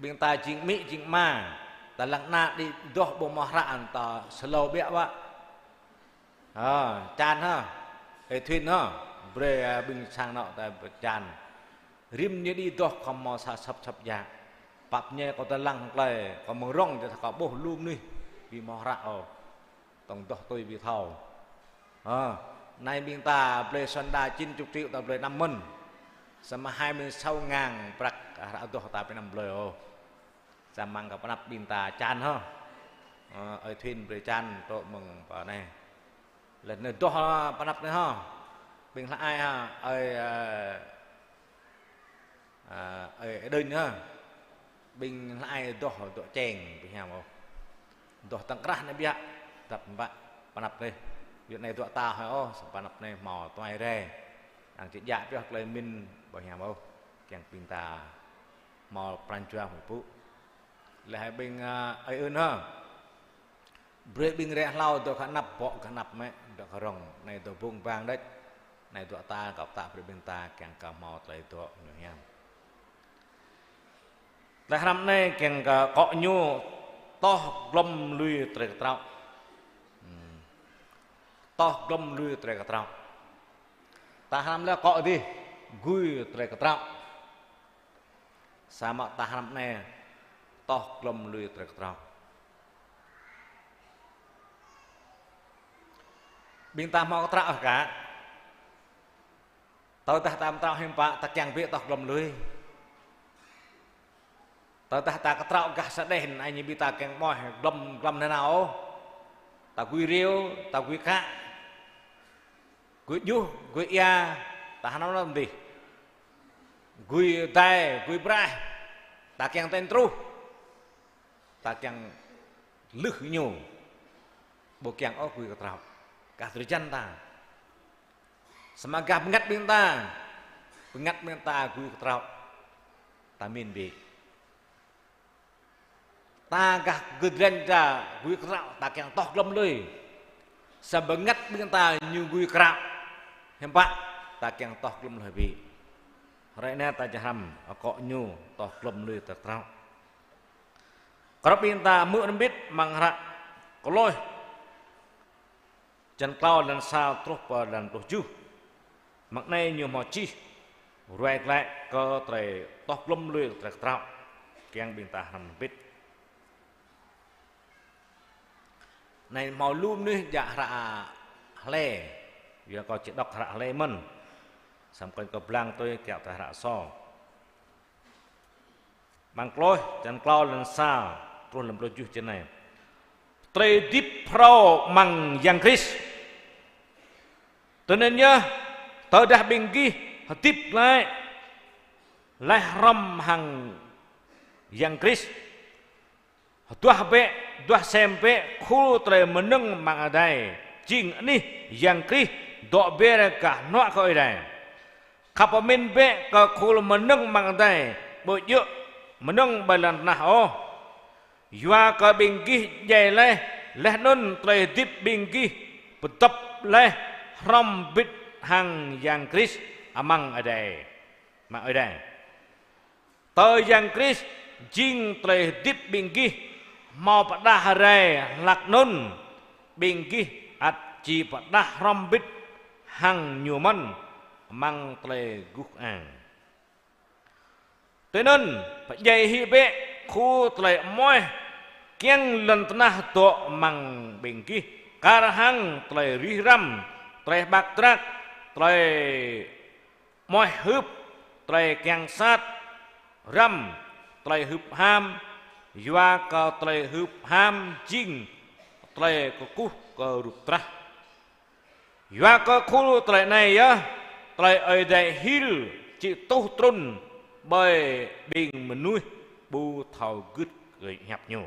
ƀing ta jing amĭ jing ama, ta lăng ană đĭ adoh ƀu hmâo hră anŭn ta slow biă wă. Ơ, čan hă, ơi Thuyên hă, brơi, ơ, ƀing sang anŏ ta čan. Rĭm ñu đĭ adoh kâo hmâo sa sŏp sŏp djă. Pap ñe kâo tơlăng hăng tơlơi, kâo mơ̆ng rŏng jing ta kâo ƀuh lu mơnuih ƀu hmâo hră ôh. Tŏng adoh tui ƀu thâo. Ơ, anai ƀing ta blơi sŏn đa chín chục triệu ta blơi năm mơ̆n. Samơ̆ hai mươi sáu ngàn prăk hră adoh ta ƀu năm blơi ôh. Samơ̆ kâo pơanăp ƀing ta čan hă. Ơ, ơi Thuyên brơi čan tŏ mơ̆ng pơ anai. Lĕ anai adoh pơanăp anai hă. Ƀing hlăk ai hă, ơi, ơ, ơ, ơi, ơi Đinh hă. Ƀing hlăk ai adoh dŏ čeng, ƀing hiam ôh. Adoh tơ̆ng krah anai biă, dăp ƀă pơanăp anai. Yua anai dŏ ta hơi ôh, pơanăp anai hmâo tuai rai. Đang či djă pioh tơlơi mĭn, ƀing hiam ôh. Kiăng ƀing ta hmâo pran jua hmâo pŭ. Lĕ hai ƀing, ơ, ơi Ưn hă. Brơi ƀing rĕ hlâo dŏ gah anăp, bŏ gah anăp mĕ, dŏ gah rŏng, anai dŏ bung bang đôč. Anai dŏ ta, kâo pơtă brơi ƀing ta, kiăng kơ hmâo tơlơi dŏ ñu hiam. Tơlơi hrăm anai kiăng kơ akŏ ñu toh glŏm lui tơlơi kơtraŏ. Hmm. Toh glŏm lui tơlơi kơtraŏ. Ta hrăm lĕ akŏ dih, gui tơlơi kơtraŏ. Samơ̆ ta hrăm anai toh glŏm lui tơlơi kơtraŏ. Ƀing ta hmâo kơtraŏ ôh kă. Tơdah ta ƀu kơtraŏ hiư̆m pă, ta kiăng bĕ toh glŏm lui. Tơdah ta kơtraŏ gah sa đeh, anai ñu ƀing ta kiăng ƀuh glŏm, glŏm nanao ôh. Ta gui rêu, ta gui kă. Gui djuh, gui ia, ta hơnŭn lăm dih. Gui dai, gui braih, ta kiăng ten truh. Ta kiăng lưh ñu. Ƀu kiăng ôh gui kơtraŏ. Kah drơi jăn ta. Samơ̆ gah bơngăt ƀing ta. Bơngăt ƀing ta gui kơtraŏ. Ta min bĕ. Ta gah gơdren ta gui kơtraŏ, ta kiăng toh glŏm lui. Sa bơngăt ƀing ta ñu gui kơtraŏ. Hiư̆m pă, ta kiăng toh glŏm lui bĕ. Hrơi anai ta či hrăm, akŏ ñu toh glŏm lui tơlơi kơtraŏ. Krăp ƀing ta hmư̆ rơmbit amăng hră Kôlôs. Čăn klâo lăn sa truh pơ lăn pluh tơjuh. Mơ̆ng anai ñu hmâo čih ruai glaĭ kơ tơlơi toh glŏm lui tơlơi kơtraŏ. Kiăng ƀing ta hrăm rơmbit. Anai hmâo lu mơnuih djă hră hlơi. Yua kâo či đŏk hră hlơi mơ̆n. Samơ̆ kâo blang tui kiaŏ tơ hră sô. Amăng Kôlôs, čăn klâo lăn sa, truh lăn pluh tơjuh čih anai. Tơlơi hơdip phrâo amăng Yang Krist. Tui anŭn yơh, tơdah ƀing gih hơdip glaĭ, laih hrŏm hăng Yang Krist. Hơduah bĕ, duah sem bĕ, khul tơlơi mơnơ̆ng amăng adai. Jing anih Yang Krist dŏ be̱r gah hnuă kơ Ơi Adai. Khăp pơmĭn bĕ kơ khul mơnơ̆ng amăng adai, ƀu djơ̆ mơnơ̆ng ƀơi lŏn tơnah ôh. Yua kơ ƀing gih djai laih, laih anŭn tơlơi hơdip ƀing gih pơdŏp laih hrŏm bĭt hăng Yang Krist amăng adai. Amăng adai. Tơl Yang Krist jing tơlơi hơdip ƀing gih, hmâo pơđah rai hlak anŭn, ƀing gih ăt či pơđah hrŏm bĭt hăng ñu mơ̆n amăng tơlơi guh kơang. Tui anŭn, pơdjai hĭ bĕ khul tơlơi amoih kiăng lŏn tơnah dŏ amăng ƀing gih, kar hăng tơlơi rĭh răm, tơlơi ƀak drăk, tơlơi amoih hưp, tơlơi kiăng sat, răm, tơlơi hưp ham, yua kơ tơlơi hưp ham jing tơlơi kơkuh kơ rup drah. Yua kơ khul tơlơi anai yơh, tơlơi Ơi Adai hil či tuh trŭn ƀơi ƀing mơnuih ƀu thâo gưt kơ hiăp ñu.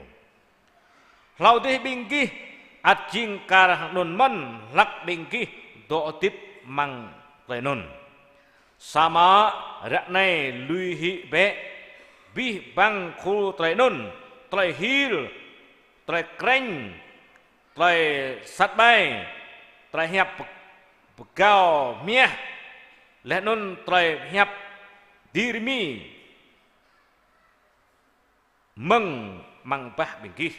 Hlâo dih ƀing gih ăt jing kar hăng anŭn mơ̆n hlăk ƀing gih dŏ hơdip amăng tơlơi anŭn. Samơ̆ ră anai lui hĭ bĕ, abih bang khul tơlơi anŭn, tơlơi hil, tơlơi krĕng, tơlơi sat ƀai, tơlơi hiăp pơ-, pơgao hmiah, laih anŭn tơlơi hiăp diri mi mơ̆ng amăng bah ƀing gih.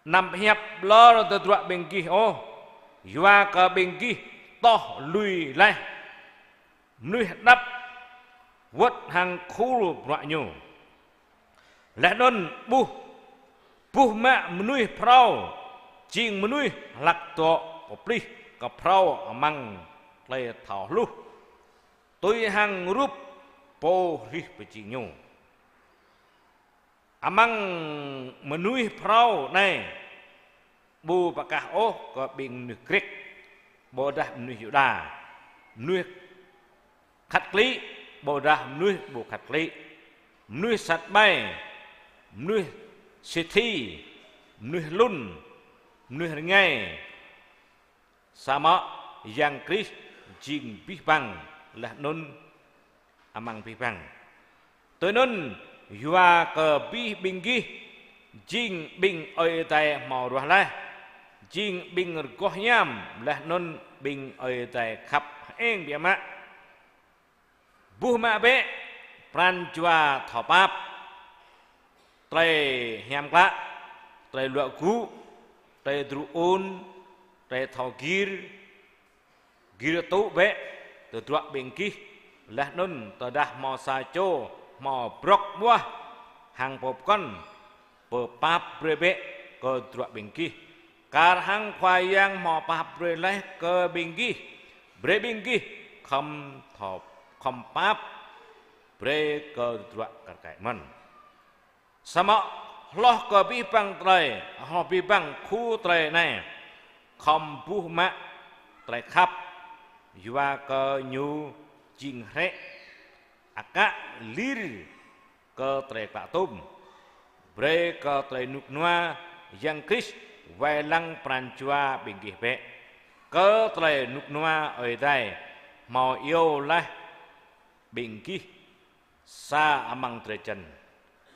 Anăm pơhiăp ƀlŏr tơdruă ƀing gih ôh, yua kơ ƀing gih toh lui laih mơnuih hơđăp wơ̆t hăng khul bruă ñu. Laih anŭn ƀuh, ƀuh mă mơnuih phrâo, jing mơnuih hlak dŏ pơplih kơ phrâo amăng tơlơi thâo hluh, tui hăng rup Pô hrih pơjing ñu. Amăng mơnuih phrâo anai, ƀu pơkah ôh kơ ƀing mơnuih Grĕk, ƀôdah mơnuih Yuđa, mơnuih khăt klĭ, ƀôdah mơnuih ƀu khăt klĭ, mơnuih sat ƀai, mơnuih Sithi, mơnuih hlŭn, mơnuih rơngai, samơ̆ Yang Krist jing abih bang laih anŭn amăng abih bang. Tui anŭn, yua kơ abih ƀing gih jing ƀing Ơi Adai hmâo ruah laih, jing ƀing rơgoh hiam laih anŭn ƀing Ơi Adai khăp hơeng biă mă. Ƀuh mă bĕ pran jua thâo pap, tơlơi hiam klă, tơlơi luă gŭ, tơlơi dru un, tơlơi thâo gir, gir tŭ bĕ tơdruă ƀing gih, laih anŭn tơdah hmâo sa čô hmâo brŏk ƀuah hăng pô pơkŏn, pơpap brơi bĕ kơ tơdruă ƀing gih. Kar hăng Khua Yang hmâo pap brơi laih kơ ƀing gih, brơi ƀing gih khŏm thâo, khŏm pap brơi kơ tơdruă kar kaĭ mơ̆n. Samơ̆ hloh kơ abih bang tơlơi, hloh abih bang khu tơlơi anai, khŏm ƀuh mă tơlơi khăp, yua kơ ñu jing hrĕ akă lir kơ tơlơi klă tôm. Brơi kơ tơlơi rơnŭk rơnua Yang Krist wai lăng pran jua ƀing gih bĕ. Kơ tơlơi rơnŭk rơnua Ơi Adai hmâo iâu laih ƀing gih sa amăng drơi jăn.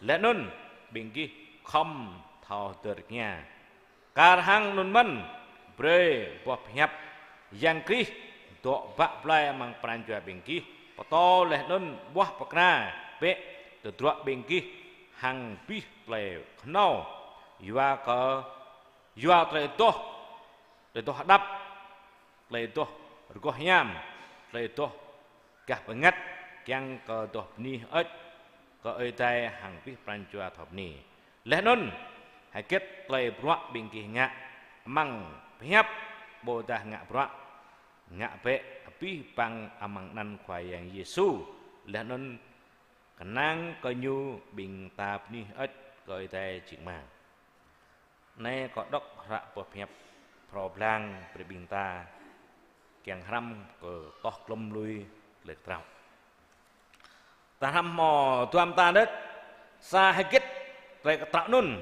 Laih anŭn ƀing gih khŏm thâo hơdơr tơngia. Kar hăng anŭn mơ̆n, brơi boh pơhiăp Yang Krist dŏ bă blai amăng pran jua ƀing gih, pơtô laih anŭn ƀuah pơkra bĕ tơdruă ƀing gih hăng abih tơlơi kơhnâo, yua kơ, yua tơlơi adoh, tơlơi adoh hơđăp, tơlơi adoh rơgoh hiam, tơlơi adoh gah bơngăt, kiăng kơ adoh bơni hơơč kơ Ơi Adai hăng abih pran jua thâo bơni. Laih anŭn, hơget tơlơi bruă ƀing gih ngă, amăng pơhiăp ƀôdah ngă bruă, ngă bĕ abih bang amăng anăn Khua Yang Yêsu, laih anŭn kơnang kơ Ñu ƀing ta bơni hơơč kơ Ơi Adai jing Ama. Anai kâo đŏk hră boh pơhiăp phrâo blang brơi ƀing ta kiăng hrăm kơ toh glŏm lui tơlơi kơtraŏ. Ta hrăm hmâo dua mơta đôč, sa hơget tơlơi kơtraŏ anŭn,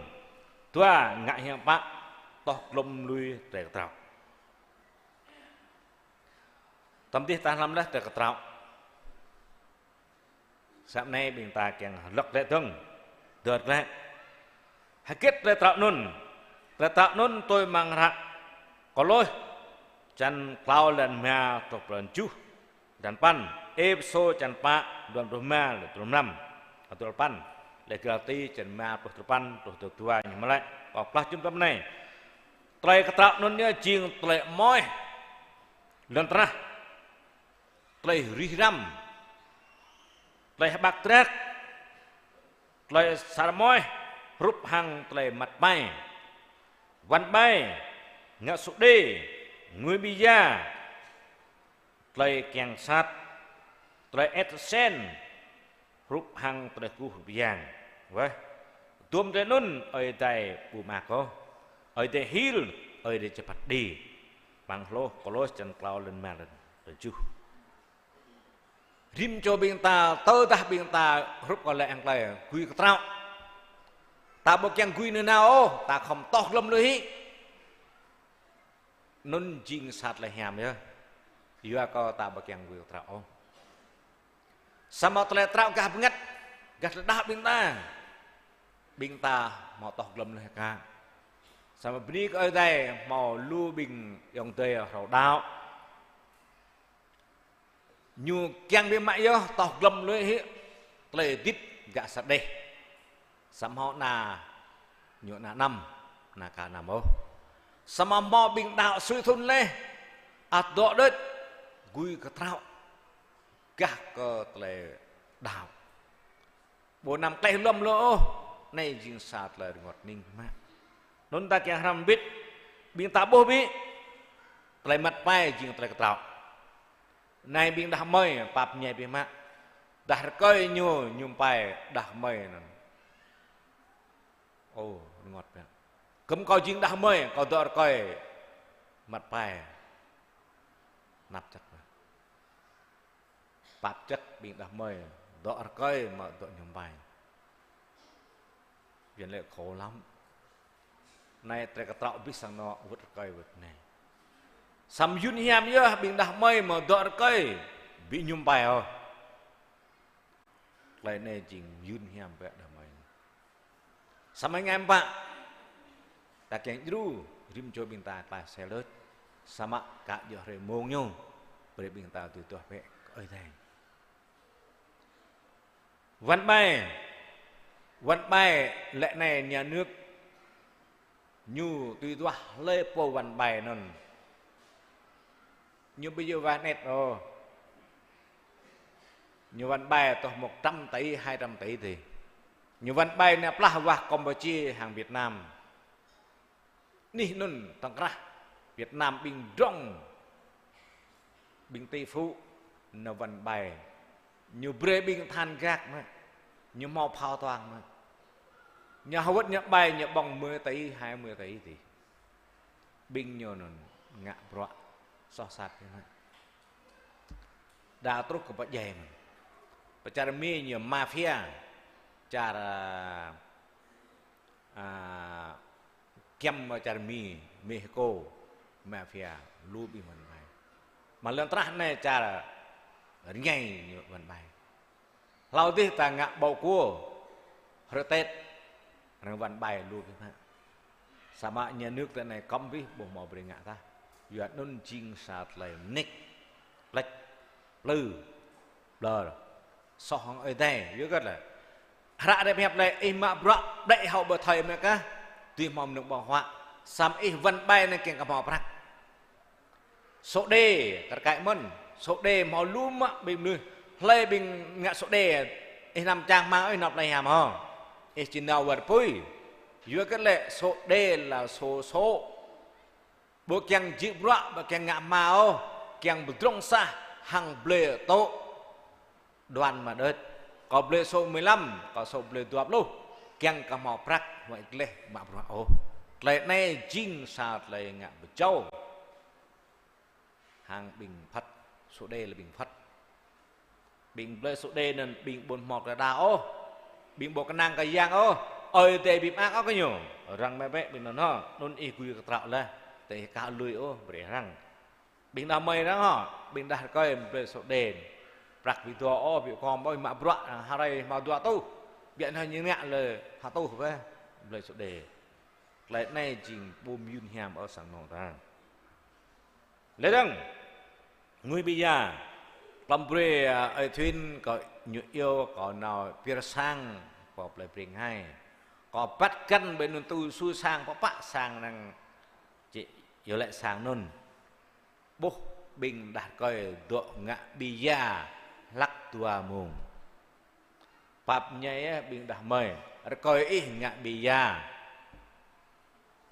dua ngă hiam pă toh glŏm lui tơlơi kơtraŏ. Tơm dih ta hrăm laih tơlơi kơtraŏ. Samơ̆ anai ƀing ta kiăng hlŏk lĕ dơ̆ng, dơ̆t lĕ. Hơget tơlơi kơtraŏ anŭn? Tơlơi kơtraŏ anŭn tui amăng hră Kôlôs čăn klâo lăn rơma truh pran tơjuh, lăn păn, Êphêsô čăn pă lăn pluh rơma truh pluh năm, truh păn, lĕ Galati čăn rơma pluh truh păn, truh dua ñu mơlĕ. Kâo klah jum tơm anai. Tơlơi kơtraŏ anŭn yơh jing tơlơi amoih lŏn tơnah, tơlơi rih răm, tơlơi hơbăk drăk, tơlơi sar amoih, hrup hăng tơlơi măt ƀai, wăn ƀai, ngă sŭ đê, ngui ƀiă, tơlơi kiăng sat, tơlơi ĕt sen, hrup hăng tơlơi kơkuh rơ̆p yang. Wơ̆t, dôm tơlơi anŭn Ơi Adai ƀu mă kơ. Ơi Adai hil, Ơi Adai čơpăt đĭ. Amăng hlôh Kôlôs čăn klâo lăn rơma lăn tơjuh. Rĭm čô ƀing ta, tơdah ƀing ta hrup kơ lĕ ang klai, gui kơtraŏ. Ta ƀu kiăng gui nanao ôh, ta khŏm toh glŏm lui hĭ. Anŭn jing sa tơlơi hiam yơh. Yua kơ ta ƀu kiăng gui kơtraŏ ôh. Samơ̆ tơlơi kơtraŏ gah bơngăt, gah tơlơi đaŏ ƀing ta. Ƀing ta hmâo tŏh glŏm leh ka. Samơ̆ bơni kơ Ơi Adai hmâo lu ƀing ayŏng adơi hrâo đaŏ. Ñu kiăng biă mă yơh tŏh glŏm lui hĭ tơlơi hơdip gah sa đeh. Samơ̆ hmâo ană ñu ană năm, ană ka năm ôh. Samơ̆ hmâo ƀing đaŏ sui thŭn leh, ăt dŏ đôč, gui kơtraŏ gah kơ tơlơi đaŏ. Ƀu năm kleh lŏm lơ ôh, anai jing sa tơlơi rơngot hning biă mă. Anŭn ta kiăng hrăm bit, ƀing ta ƀuh bit, tơlơi măt pai jing tơlơi kơtraŏ. Anai ƀing đah kơmơi, pap ñai biă mă. Đah rơkơi ñu, ñu pai, đah kơmơi anŭn. Ô, rơngot biă. Kơ̆m kâo jing đah kơmơi, kâo dŏ rơkơi, măt pai. Năp čăk biă. Pap čăk ƀing đah kơmơi, dŏ rơkơi mă dŏ ñu pai. Yuan lĕ khổ lắm. Anai tơlơi kơtraŏ abih sang anŏ wơ̆t rơkơi wơ̆t anai. Samơ̆ yun hiam yơh ƀing đah kơmơi mă dŏ rơkơi, ƀu ñu pai ôh. Tơlơi anai jing yun hiam biă đah kơmơi. Samơ̆ ngă pă, ta kiăng djru, rĭm čô ƀing ta klaih sel đôč. Samơ̆ kơ djơ̆ hrơi mông ñu, brơi ƀing ta tui tuah biă kơ Ơi Adai. Văn ƀai, văn ƀai lĕ anai nhà nước ñu tui tuah hlơi pô văn ƀai anŭn. Ñu ƀu djơ̆ wah net ôh. Ñu văn ƀai tŏh một trăm tỷ, hai trăm tỷ tih. Ñu văn ƀai anai plah wah Campuchia hăng Việt Nam. Anih anŭn tŏng krah Việt Nam ƀing drŏng, ƀing tỷ phú, ñu văn ƀai. Ñu brơi ƀing than gak mă. Ñu hmâo phao toang mă. Ñu hơwơ̆t ñu ƀai ñu ƀơ̆ng mười tỷ, hai mươi tỷ tih. Ƀing ñu anŭn ngă bruă soh sat biă mă. Đa truh kơ pơdjai mơ̆n. Pơ čar Mi ñu mafia. Čar, a, a, kiăm mă čar Mi, Mexico, mafia, lu ƀing văn ƀai. Mă lŏn trah anai čar rơngai ñu văn ƀai. Hlâo dih ta ngă bầu cua, hrơi Tết, arăng văn ƀai lu biă mă. Samơ̆ nhà nước tơ anai kơ̆m abih ƀu hmâo brơi ngă tah. Yua anŭn jing sa tơlơi mơneč, plĕč, plư, blơr. Soh hăng Ơi Adai, yua kơ lĕ. Hră Adai pơhiăp lĕ, ih mă bruă, đĕ hŏ ƀu thâo mă kah, tui hmâo mơnơ̆ng ƀơ̆ng huă. Samơ̆ ih văn ƀai anai kiăng kơ hmâo prăk. Số đề, kar kaĭ mơ̆n, số đề hmâo lu mă ƀing mơnuih, hlơi ƀing ngă số đề, ih anăm čang hmang ôh, ih nao plei hiam hŏ. Ih či nao wơr apui. Yua kơ lĕ số đề là số số. Ƀu kiăng jik bruă, ƀu kiăng ngă hma ôh, kiăng pơdrŏng sah, hăng blơi tŏ. Đoan mă đôč. Kâo blơi số mười lăm, kâo số blơi dua pluh. Kiăng kơ hmâo prăk, hmâo gleh mă bruă ôh. Tơlơi anai jing sa tơlơi ngă pơjâo. Hăng ƀing Phật, số đề là ƀing Phật. Ƀing blơi số đề anŭn ƀing ƀu hmâo kơ đa ôh. Ƀing ƀu kơnang kơ yang ôh. Ơi Adai ƀu mơak ôh kơ ñu. Arăng mă bĕ ƀing anŭn hŏ. Anŭn ih gui kơtraŏ laih. Tơ ih ka lui ôh, brơi arăng. Ƀing đah kơmơi arăng hŏ, ƀing đah rơkơi blơi số đề. Prăk ƀu dŏ ôh, ƀu khŏm ôh, mă bruă, ha rai hmâo dua rơtuh. Biă anai ñu ngă lĕ ha rơtuh bĕ, blơi số đề. Tơlơi anai jing ƀu mơyun hiam ôh sang anŏ ta. Lĕ dơ̆ng, ngui ƀing ya, klăm brơi, a, Ơi Thuyên kơ ñu iâu kâo nao pơyơr sang pơ plơi Breng Hai. Kâo băt găn ƀơi anŭn tui su sang pơpă sang năng či iâu lĕ sang anŭn. Ƀuh ƀing đah rơkơi dŏ ngă ƀing ya hlăk dua mông. Pap ñai yơh ƀing đah kơmơi, rơkơi ih ngă ƀing ya.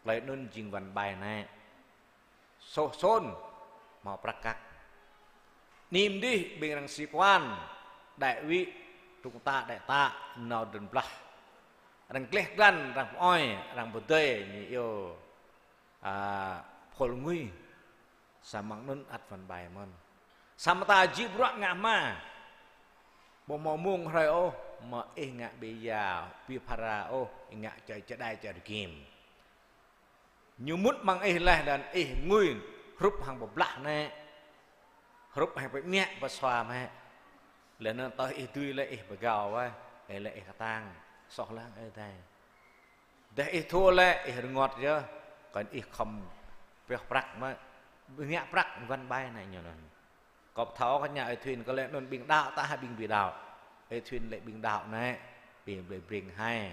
Tơlơi anŭn jing văn ƀai anai. Soh sôn, hmâo prăk kăk. Anih dih ƀing arăng sĩ quan, đại úy, trung tá, đại tá, nao dơ̆ng blah. Arăng gleh glan, arăng pơoi, arăng pơdơi, ñu iâu, a, phôl ngui. Samơ̆ anŭn ăt văn ƀai mơ̆n. Samơ̆ ta jik bruă ngă hma. Ƀu hmâo mông hrơi ôh, mă ih ngă ƀing ya, ƀu phara ôh, ih ngă čơđai čar game. Ñu mŭt amăng ih laih anŭn ih ngui hrup hăng pơblah anai. Hrup hăng pơñĕ pơsua mơ̆. Laih anŭn tơl ih dưi lĕ ih pơgao wơ̆t, ih lĕ ih kơtang, soh lăng Ơi Adai. Tơdah ih thua lĕ, ih rơngot yơh. Kơ ih khŏm pioh prăk mơ̆. Ngă prăk wăn ƀai anai ñu anŭn. Kâo pơthâo kơ ñu ơi Thuyên kơ lĕ anŭn ƀing đaŏ tah hă ƀing ƀu đaŏ. Ơi Thuyên lĕ ƀing đaŏ anai. Ƀing blơi breng hai.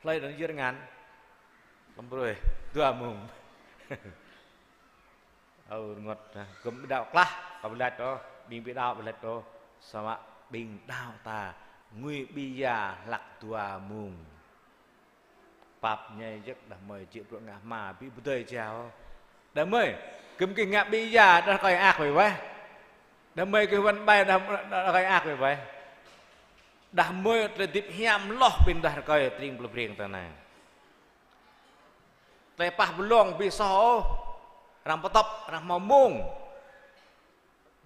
Hlơi anŭn yơr ngăn. Lăm brơi. Dua mông. Ơ, rơngot, ha. Gơ̆m ƀu đaŏ klah, kâo ƀu laĭ ôh, ƀing ƀu đaŏ ƀu laĭ ôh, samơ̆ ƀing đaŏ ta, ngui ƀing ia hlăk dua mông. Pap ñai jĕk đah mơi jĕ bruă ngă hma, ƀu pơdơi jao. Đah mơi, gơ̆m gih ngă ƀing ia, đah rơkơi ak wai wai. Đah mơi gih wăn ƀai, đah, đah rơkơi ak wai wai. Đah mơi tơlơi hơdip hiam hloh ƀing đah rơkơi tring blơi breng tơ anai. Tơlơi pah pơlong ƀu soh ôh, arăng pơtŏp, arăng hmâo mông.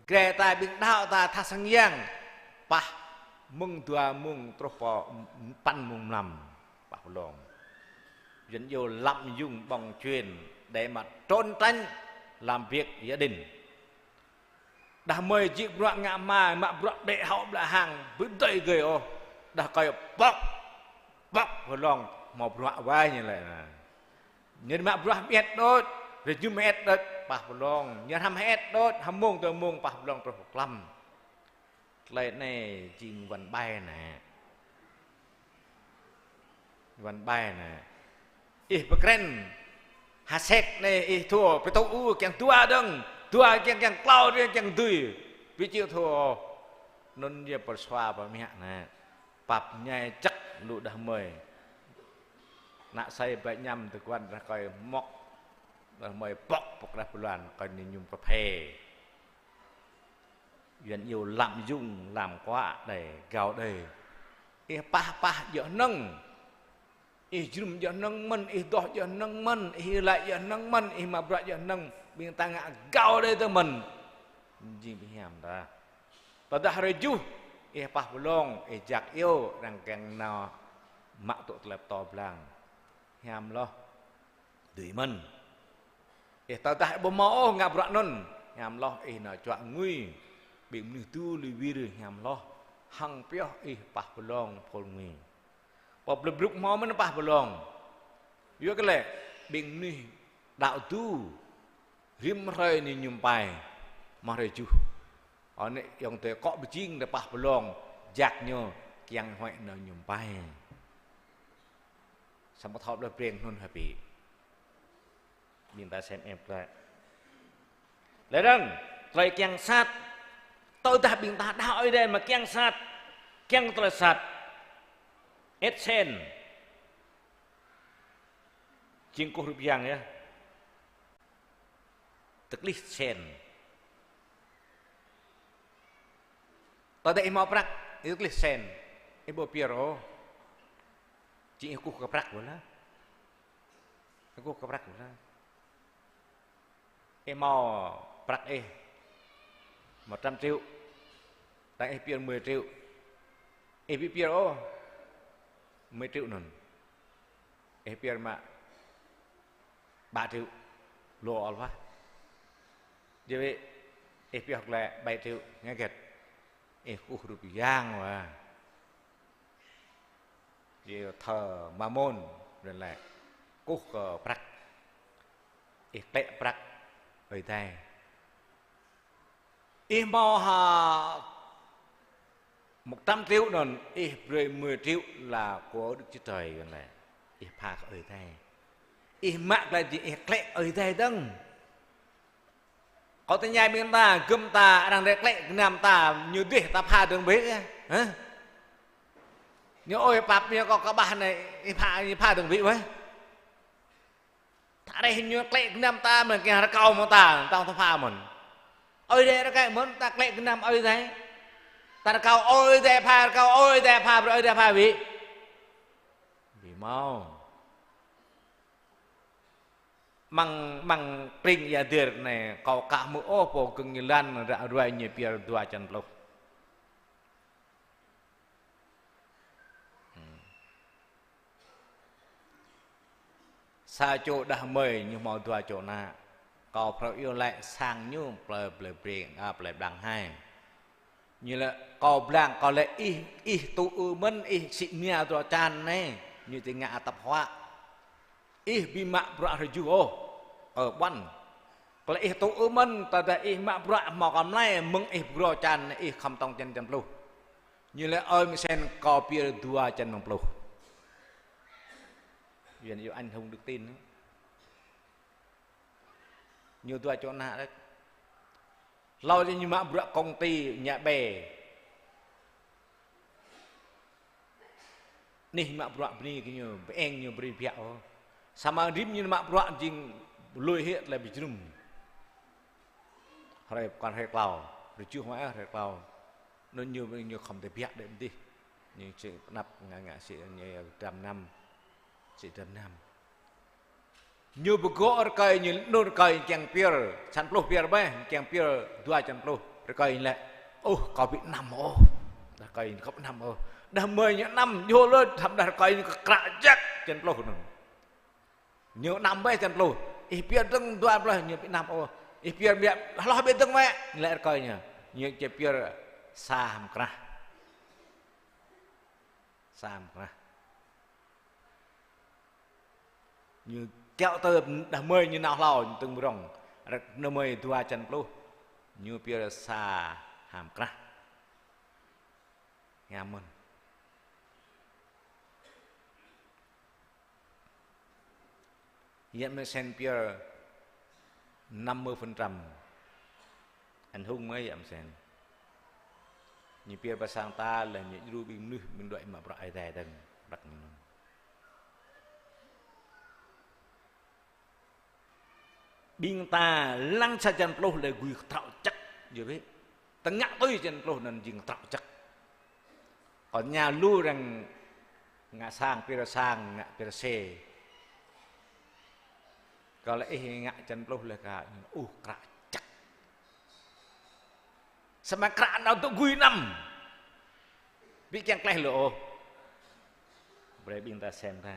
Gre ta ƀing đaŏ ta tha sang yang, pah mơ̆ng dua mông truh pơ păn mông mlam, pah pơlong. Yuan iâu lạm dụng bóng chuyền để mà trốn tránh làm việc gia đình. Đah mơi jĕ bruă ngă hma, mă bruă đĕ hŏ ƀlă hăng, ƀu pơdơi gơi ôh. Đah rơkơi pŏk, pŏk pơlong, hmâo bruă wai ñu lĕ. Ñu mă bruă hơmet đôč, rơjŭm hơmet đôč, pah pơlong. Ñu hrăm hơmet đôč, hăm mông tơ mông, pah pơlong truh pơ klăm. Tơlơi anai jing wăn ƀai anai. Wăn ƀai anai. Ih pơkren. Ha sek anai ih thua, pơtŭ ư kiăng dua dơ̆ng. Dua kiăng, kiăng klâo dơ̆ng, kiăng dưi. Ƀu či thua. Anŭn yơh pơsua pơmiă anai. Pap ñai jĕk lu đah mơi. Ană sai ƀu ñăm tơguan đah rơkơi mŏk. Đah mơi pŏk pŏk đah bơluan, rơkơi ñu mơñum kơphê. Yuan iâu lạm dụng, làm quá đơi, gao đơi. Ih pah pah djơ̆ hnơ̆ng. Ih jrŭm djơ̆ hnơ̆ng mơ̆n, ih doh djơ̆ hnơ̆ng mơ̆n, ih laĭ djơ̆ hnơ̆ng mơ̆n, ih mă bruă djơ̆ hnơ̆ng, ƀing ta ngă gao đơi tơ mơ̆n. Jing ƀu hiam tah. Tơdah rơjuh, ih pah pơlong, ih jak iâu, arăng kiăng nao mă tŭ tơlơi pơtô blang. Hiam hloh. Dưi mơ̆n. Ih tơdah ƀu hmâo ôh ngă bruă anŭn, hiam hloh ih nao čuă ngui. Ƀing mơnuih tu lui wir hiam hloh. Hăng pioh ih pah pơlong phŭl ngui. Pơ blŭp blŭp hmâo mơ̆n pah pơlong. Yua kơ lĕ, ƀing mơnuih đaŏ tu. Rĭm hrơi ñu mơñum pai. Mă hrơi juh. Anai ayŏng adơi kŏ pơjing tơ pah pơlong. Jak ñu kiăng huăi nao mơñum pai. Samơ̆ thâo blơi breng hnŭn hă ƀĭ. Ƀing ta sem ĕp glaĭ. Lĕ dơ̆ng, tơlơi kiăng sat. Tơdah ƀing ta đaŏ Ơi Adai mă kiăng sat. Kiăng tơlơi sat. Ĕt sen. Jing kuh rup yang yơh. Tơklih sen. Tơdah ih hmâo prăk, ih tơklih sen. Ih ƀu pơyơr ôh. Jing ih kuh kơ prăk ƀu lah. Ih kuh kơ prăk ƀu lah. Ih hmâo prăk ih một trăm triệu. Tơdah ih pơyơr mười triệu. Ih ƀu pơyơr ôh. Mười triệu anŭn. Ih pơyơr mă ba triệu. Lu ôh lah. Jing ih pioh glaĭ bảy triệu, ngă hơget? Ih kuh rup yang wa. Jing thờ Mamôn, rơ̆n lĕ. Kuh kơ prăk. Ih klĕ prăk Ơi Adai. Ih hmâo ha một trăm triệu anŭn, ih brơi mười triệu là của Đức Chúa Trời anŭn lĕ. Ih pha kơ Ơi Adai. Ih mă glaĭ jing ih klĕ Ơi Adai dơ̆ng. Kâo tơña ƀing ta, gơ̆m ta, arăng rai klĕ gơnam ta, ñu dêh ta pha dơ̆ng bĕ yơh. Hă? Ñu ơi pap ñu kâo kơƀah anai, ih pha, ih pha dơ̆ng bĕ wơ̆t. Ta rĕh ñu klĕ gơnam ta mơ̆n kiăng rơkâo mơ̆ng ta, tơ̆ng ta pha mơ̆n. Ơi Adai rơkâo mơ̆n, ta klĕ gơnam Ơi Adai. Ta rơkâo Ơi Adai pha, rơkâo Ơi Adai pha, brơi Ơi Adai pha ƀĭ. Ƀu hmâo. Mơ̆ng, mơ̆ng tring ia dir anai, kâo ka hmư̆ ôh pô gơ̆ng ñu lăng ră ruai ñu pơyơr dua črăn pluh. Sa čô đah mơi ñu hmâo dua čô ană. Kâo phrâo iâu laĭ sang ñu plơi, plơi Breng, a, plơi Blang hai. Ñu laĭ kâo blang, kâo laĭ ih, ih tŭ ư mơ̆n, ih sĭ mia dua čan anai, ñu či ngă atăp huă. Ih ƀu mă bruă rơjuh ôh. Ơ, ƀuăn. Tơlơi ih tŭ ư mơ̆n, tơdah ih mă bruă hmâo kơ mlai, mơ̆ng ih pơgro čan, ih khŏm tong čan črăn pluh. Ñu laĭ: Ơi mơsĕn, kâo pơyơr dua čan mơ̆ng pluh. Yuan yơh, anh hùng đức tin. Ñu dua čô ană đôč. Hlâo ñu mă bruă công ty ñă ƀe. Anih mă bruă bơni kơ ñu, pơeng ñu brơi biă ôh. Samơ̆ rĭm ñu mă bruă jing lui hĭ tơlơi pơjơnum. Hrơi pơkŏn hrơi klâo, rơjuh mă hrơi klâo. Anŭn ñu, ñu khŏm tơbiă đĕ mơdih. Ñu sĭ pơanăp ngă ngă sĭ ñu dram năm. Sĭ dram năm. Ñu pơgŏ rơkơi ñu, anŭn rơkơi ñu kiăng pơyơr, čăn pluh pơyơr bĕ, kiăng pơyơr dua čăn pluh, rơkơi ñu laĭ: Ôh, kâo ƀu anăm ôh. Rơkơi ñu kâo ƀu anăm ôh. Đah mơi ñu anăm, djơ̆ lĕ, tơdah rơkơi ñu kơ kră jăk čăn pluh anŭn. Ñu anăm bĕ čăn pluh, ih pơyơr dơ̆ng dua pluh, ñu ƀu anăm ôh. Ih pơyơr biă, hloh biă dơ̆ng bĕ, ñu laĭ rơkơi ñu. Ñu či pơyơr sa hăm krah. Sa hăm krah. Ñu kiaŏ tơ đah mơi ñu nao hlâo, ñu tơ̆ng mơ̆ng rŏng. Ră đah mơi dua čăn pluh, ñu pơyơr sa hăm krah. Hiam mơ̆n. Yă mơsĕn pơyơr năm mươi phần trăm. Anh hùng mơ̆ yă mơsĕn. Ñu pơyơr pơ sang ta lĕ ñu djru ƀing mơnuih, ƀing đuaĭ mă bruă Ơi Adai dơ̆ng, ƀlăk ñu. Ƀing ta lăng sa čăn pluh lĕ gui kơtraŏ čăk, yơh bĕ. Tơngă tui čăn pluh anŭn jing kơtraŏ čăk. Kâo tơña lu arăng ngă sang, pơyơr sang, ngă pơyơr xe. Kâo laĭ ih ngă čăn pluh lĕ kơ, ôh, kră čăk. Samơ̆ kră nao tŭ gui anăm. Ƀu kiăng kleh lŏ ôh. Brơi ƀing ta sem ta.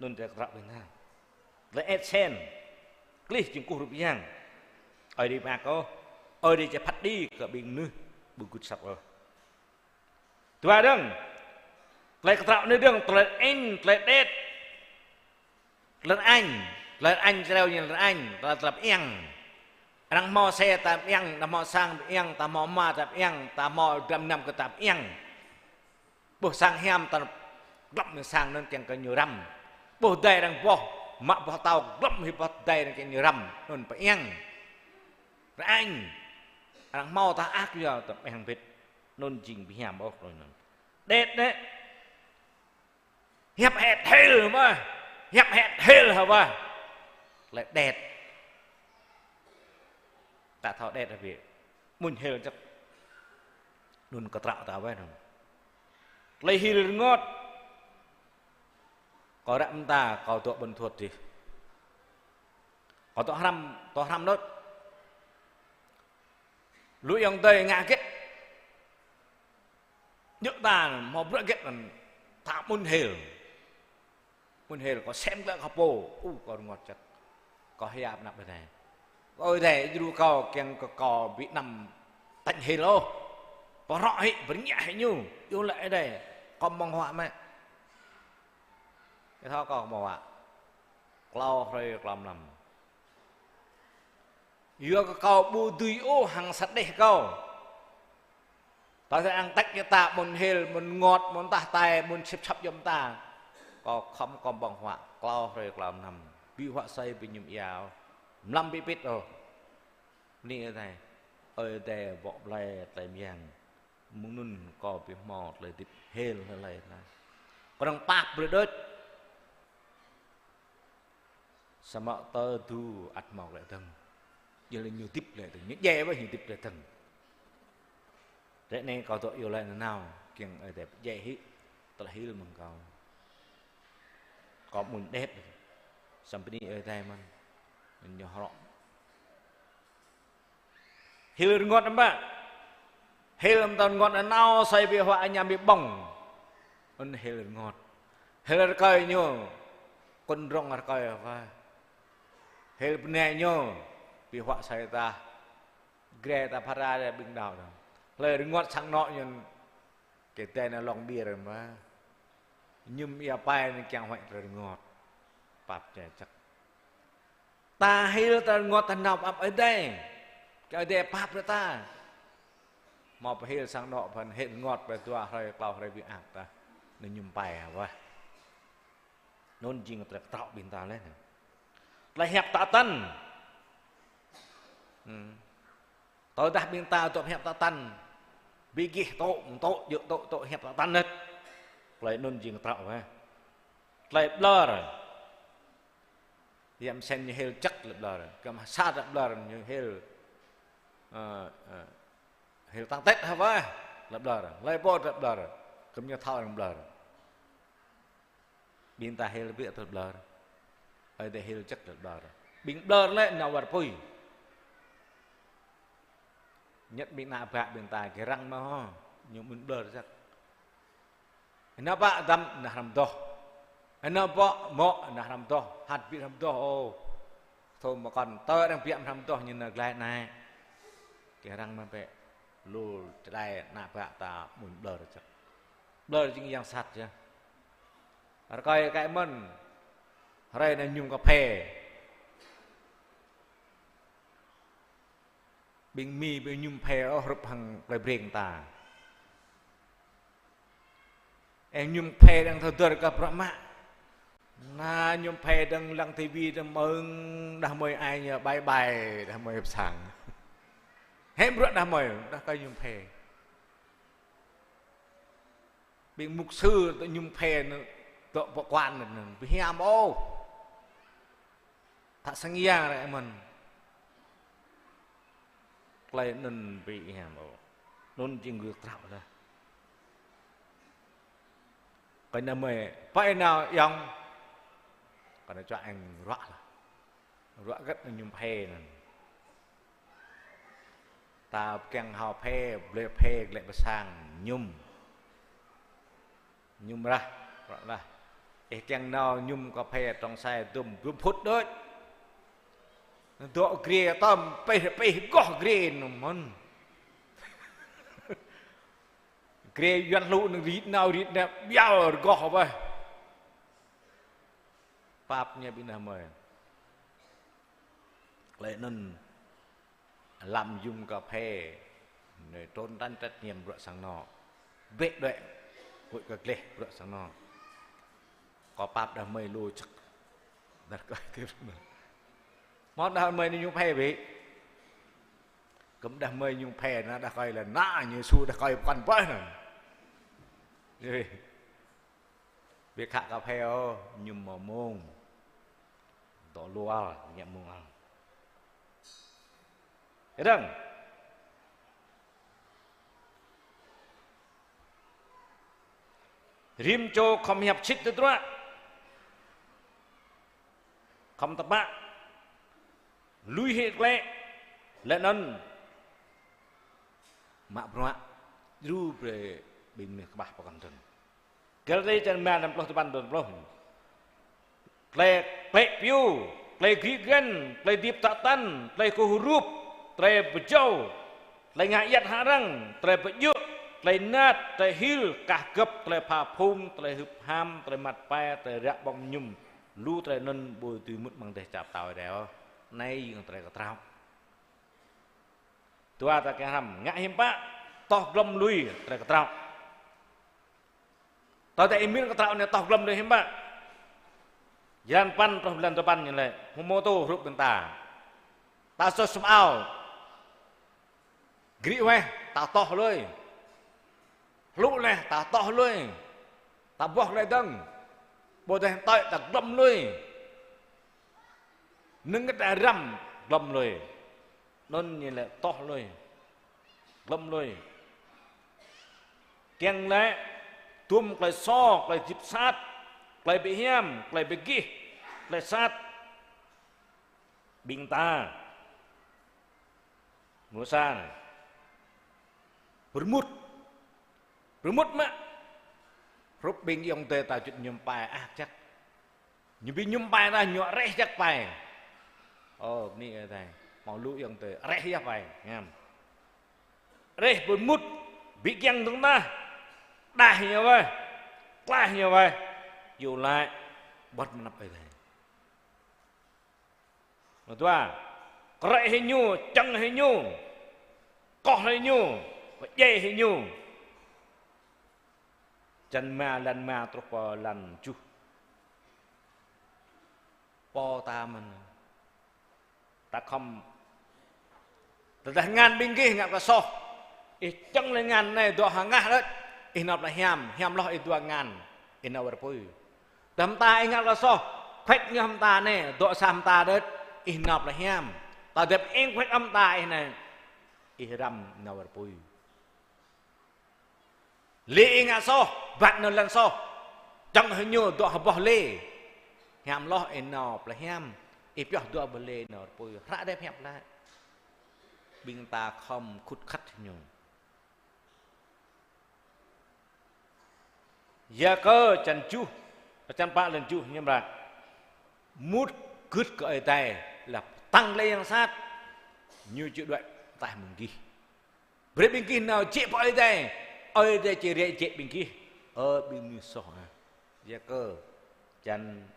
Anŭn tơlơi kơtraŏ ƀing ta. Tơlơi ĕp sen. Klih jing kuh rup yang. Ơi Adai pơak ôh. Ơi Adai či phat đĭ kơ ƀing mơnuih ƀu gưt asăp ôh. Dua dơ̆ng. Tơlơi kơtraŏ anai dơ̆ng, tơlơi in, tơlơi đet. Tơlơi rơañ, tơlơi rơañ čơreo ñu tơlơi rơañ, tơlơi, tơlơi pơiăng. Arăng hmâo xe ta pơiăng, ta hmâo sang pơiăng, ta hmâo ama ta pơiăng, ta hmâo dram năm kơ ta pơiăng. Ƀuh sang hiam ta glŏm hĭ sang anŭn kiăng kơ ñu răm. Ƀuh dai arăng boh, mă boh tâo glŏm hĭ boh dai anŭn kiăng ñu răm, anŭn pơiăng. Rơañ, arăng hmâo ta ak yua ta pơiăng bĭt, anŭn jing ƀu hiam ôh tui anŭn. Đet đĕ. Hiăp hĕt hil mơ̆, hiăp hĕt hil hă wă. Tơlơi đet. Ta thâo đet hă bĕ. Mŭn hil čăk. Anŭn kơtraŏ ta wă anŭn. Tơlơi hil rơngot. Kâo ră mơta, kâo dŏ ƀôn thuôt dih. Kâo dŏ hrăm, dŏ hrăm đôč. Lu ayŏng adơi ngă hơget. Djơ̆ ta hmâo bruă hơget anŭn ta mŭn hil. Mŭn hil kâo sem glaĭ kơ pô, ơ, kâo rơngot čăk. Kâo hia pơ anăp Ơi Adai. Ơi Adai djru kâo kiăng kơ kâo ƀu anăm tañ hil ôh. Pơrŏ hĭ, pơrơngiă hĭ ñu. Yua laĭ Ơi Adai, kâo mơ̆ng huă mơ̆. Ih thâo kâo mơ̆ng huă. Klâo hrơi klâo mlam. Yua kơ kâo ƀu dưi ôh hăng sat đeh kâo. Tơdah arăng tač kơ ta mŭn hil, mŭn rơngot, mŭn tah tai, mŭn sĭp săp yom ta. Kâo khŏm kâo ƀơ̆ng huă, klâo hrơi klâo mlam. Ƀu huă asơi ƀu mơñum ia ôh. Mlam ƀu pĭt ôh. Bơni Ơi Adai. Ơi Adai bŏ blai tơlơi mơyang. Mơ̆ng anŭn kâo ƀu hmâo tơlơi hơdip hil hlơi hlơi. Kâo arăng pap brơi đôč. Samơ̆ tơdu ăt hmâo glaĭ dơ̆ng. Yua lĕ ñu hơdip glaĭ dơ̆ng. Ñu djai wơ̆t ñu hơdip glaĭ dơ̆ng. Ră anai kâo dŏ iâu laĭ nanao, kiăng Ơi Adai pơdjai hĭ tơlơi hil mơ̆ng kâo. Kâo mŭn đet. Samơ̆ bơni Ơi Adai mơ̆n. Ñu hrŏ. Hil rơngot anŭn ƀă. Hil mơ̆n tơl rơngot anŭn nao asơi ƀu huă añăm ƀu ƀơ̆ng. Anŭn hil rơngot. Hil rơkơi ñu. Kŭn rŏng rơkơi hơwă. Hil bơnai ñu. Ƀu huă asơi tah. Gre ta phara đe ƀing đaŏ đaŏ. Hlơi rơngot sang anŏ ñu. Kơ tơdơi anai lŏng ƀiă rơma. Mơñum ia pai anŭn kiăng huăi tơlơi rơngot. Pap čĕ čăk. Ta hil ta rơngot ta nao pap Ơi Adai. Kơ Ơi Adai pap brơi ta. Hmâo pơhil sang anŏ phăn hil rơngot brơi dua hrơi klâo hrơi ƀing ăt ta. Anŭn mơñum pai hă wơ̆t. Anŭn jing tơlơi kơtraŏ ƀing ta lĕ. Tơlơi hiăp tă tăn. Hmm. Tơdah ƀing ta dŏ hiăp tă tăn. Ƀu gih tŏ, tŏ, djơ̆ tŏ, tŏ hiăp tă tăn nĕt. Tơlơi anŭn jing kơtraŏ wơ̆t. Tơlơi ƀlŏr. Hiăp mơsĕn ñu hil čăk tơlơi ƀlŏr. Kơ mă sa tơlơi ƀlŏr ñu hil, ơ, ơ, hil tăng tĕt hă wơ̆t tơlơi ƀlŏr. Hlơi pô tơlơi ƀlŏr. Kơ mă ñu thâo arăng ƀlŏr. Ƀing ta hil biă tơlơi ƀlŏr. Ơi Adai hil čăk tơlơi ƀlŏr. Ƀing ƀlŏr lĕ nao wơr apui. Ñĕt ƀing ană bă ƀing ta gih răng mơ̆ hŏ, ñu ƀun ƀlŏr čăk. Ană bă dăm ană hrăm doh. Ană bă mŏ ană hrăm doh, hăt ƀĭ hrăm doh ôh. Thâo mơ̆ kŏn tơ arăng biă hrăm doh ñu nao glaĭ anai. Gih răng mơ̆ bĕ. Lu čơđai ană bă ta ƀun ƀlŏr čăk. Ƀlŏr jing yang sat yơh. Rơkơi kơ mơ̆n. Hrơi anai mơñum kơphê. Ƀing Mi ƀu mơñum phê ôh hrup hăng plei Breng ta. Ơ mơñum phê đang thâo dơr kơ bruă mă. Anai mơñum phê đang lăng tivi đang mơ̆ng đah mơi ai ñu bai bai đah mơi pơsang. Hĕ bruă đah mơi, đah kơi mơñum phê. Ƀing mục sư tơ mơñum phê anŭn, tơ pơkuan anŭn, ƀu hiam ôh. Thâo sang yang ră mơ̆n. Tơlơi anŭn ƀu hiam ôh. Anŭn jing gơ̆ kơtraŏ lah. Kơ anai mơi, pơ anai yơ̆ng. Kơ anai čuă eng ruă lah. Ruă hơget anŭn mơñum phê anŭn. Ta kiăng hao phê, blơi phê, glaĭ pơ sang, mơñum. Mơñum rah, ruă lah. Ih kiăng nao mơñum kơphê trong xe dŭm, dŭm phŭt đôč. Dŏ grê tơm, pih, pih, rơgoh grê anŭn mơ̆n. Grê Yuan hlŭ anŭn rit nao, rit nao, ƀiă rơgoh bĕ. Pap ñu ƀing đah mơi. Tơlơi anŭn lăm mơñum kơphê, anai trốn tránh trách nhiệm bruă sang anŏ. Bĕ đuaĭ, huĭ kơ gleh bruă sang anŏ. Kâo pap đah mơi lu čăk. Đah kơi tip anŭn. Mơ̆ đah mơi anai mơñum phê bĕ. Kơ đah mơi mơñum phê anai đah kơi lĕ anai ñu su đah kơi pơkŏn pơh anŭn. Ƀu khă kơphê ôh, mơñum mông mông. Dŏ lu ăl, ñu mông ăl. Kơdơ̆ng. Rĭm čô khŏm hiăp sĭt tơdruă. Khŏm tơpă. Lui hĭ klĕ. Lĕ anŭn. Mă bruă. Djru brơi ƀing mơnuih kơƀah pơkŏn dơ̆ng. Galati črăn rơma, năm pluh tơpăn, dua pluh. Tơlơi klĕ piu, tơlơi gĭt găn, tơlơi hơdip tă tăn, tơlơi kơkuh rup, tơlơi pơjâo, tơlơi ngă ayăt hă arăng, tơlơi pơdjơ̆, tơlơi mơnat, tơlơi hil, kah gơ̆p, tơlơi pha phung, tơlơi hưp ham, tơlơi măt pai, tơlơi ră ƀơ̆ng mơñum, lu tơlơi anŭn ƀu dưi mŭt amăng dêh čar pơtao Ơi Adai ôh. Anai jing tơlơi kơtraŏ. Dua ta kiăng hrăm, ngă hiư̆m pă, toh glŏm lui, tơlơi kơtraŏ. Tơdah ih mĭn kơtraŏ anai toh glŏm lui hiư̆m pă. Jơlan păn, truh jơlan duapăn ñu laĭ, hmâo mơtô hrup ƀing ta. Ta soh sum ao. Grĭ weh, ta toh lui. Hlŭ laih, ta toh lui. Ta boh laih dơ̆ng. Ƀôdah tơi ta glŏm lui. Nơ̆ng ngă ta răm glŏm lui. Anŭn ñu laĭ toh lui. Glŏm lui. Kiăng laĭ, tum tơlơi soh, tơlơi hơdip sat, tơlơi ƀu hiam, tơlơi ƀu gih, tơlơi sat. Ƀing ta. Mơnuih sa anai. Pơrmut. Pơrmut mă. Hrup ƀing ayŏng adơi ta juăt mơñum pai ah čăk. Ñu ƀu mơñum pai ta ñu rĕh čăk pai. Ơ, bơni kơ Ơi Adai. Hmâo lu ayŏng adơi rĕh yơh pai. Ngăm. Rĕh pơrmut. Ƀu kiăng dơ̆ng tah. Đah ñu wơ̆t. Klah ñu wơ̆t. Yua laĭ. Ƀuăt mơnăp Ơi Adai. Mơ̆ng dua, krĕ hĭ ñu, čang hĭ ñu, koh hĭ ñu, pơdjai hĭ ñu. Čăn rơma, lăn rơma truh pơ lăn tơjuh. Pô ta mơ̆n. Ta khŏm, tơdah ngăn ƀing gih ngă kơ soh, ih čang lĕ ngăn anai dŏ hơngah đôč, ih nao plei hiam, hiam hloh ih dua ngăn, ih nao wơr apui. Tơdah mơta ih ngă kơ soh, khuĕč ñu hăng mơta anai, dŏ sa mơta đôč, ih nao plei hiam. Tơdah ih khuĕč hăng mơta ih anai, ih răm nao wơr apui. Lĕ ih ngă soh, wơ̆t nao lŏn soh, čang hĭ ñu dŏ ha boh lê. Hiam hloh ih nao plei hiam, ih pioh dŏ boh lê nao wơr apui, hră Ơi Adai pơhiăp laĭ. Ƀing ta khŏm khut khăt hĭ ñu. Yakơ čăn tơjuh, čăn pă lăn tơjuh ñu laĭ: Mŭt gưt kơ Ơi Adai, laih pơtăng lĕ yang sat, ñu či đuaĭ ataih mơ̆ng gih. Brơi ƀing gih nao jĕ pơ Ơi Adai, Ơi Adai či rai jĕ ƀing gih. Ơ ƀing mơnuih soh ah. Yakơ čăn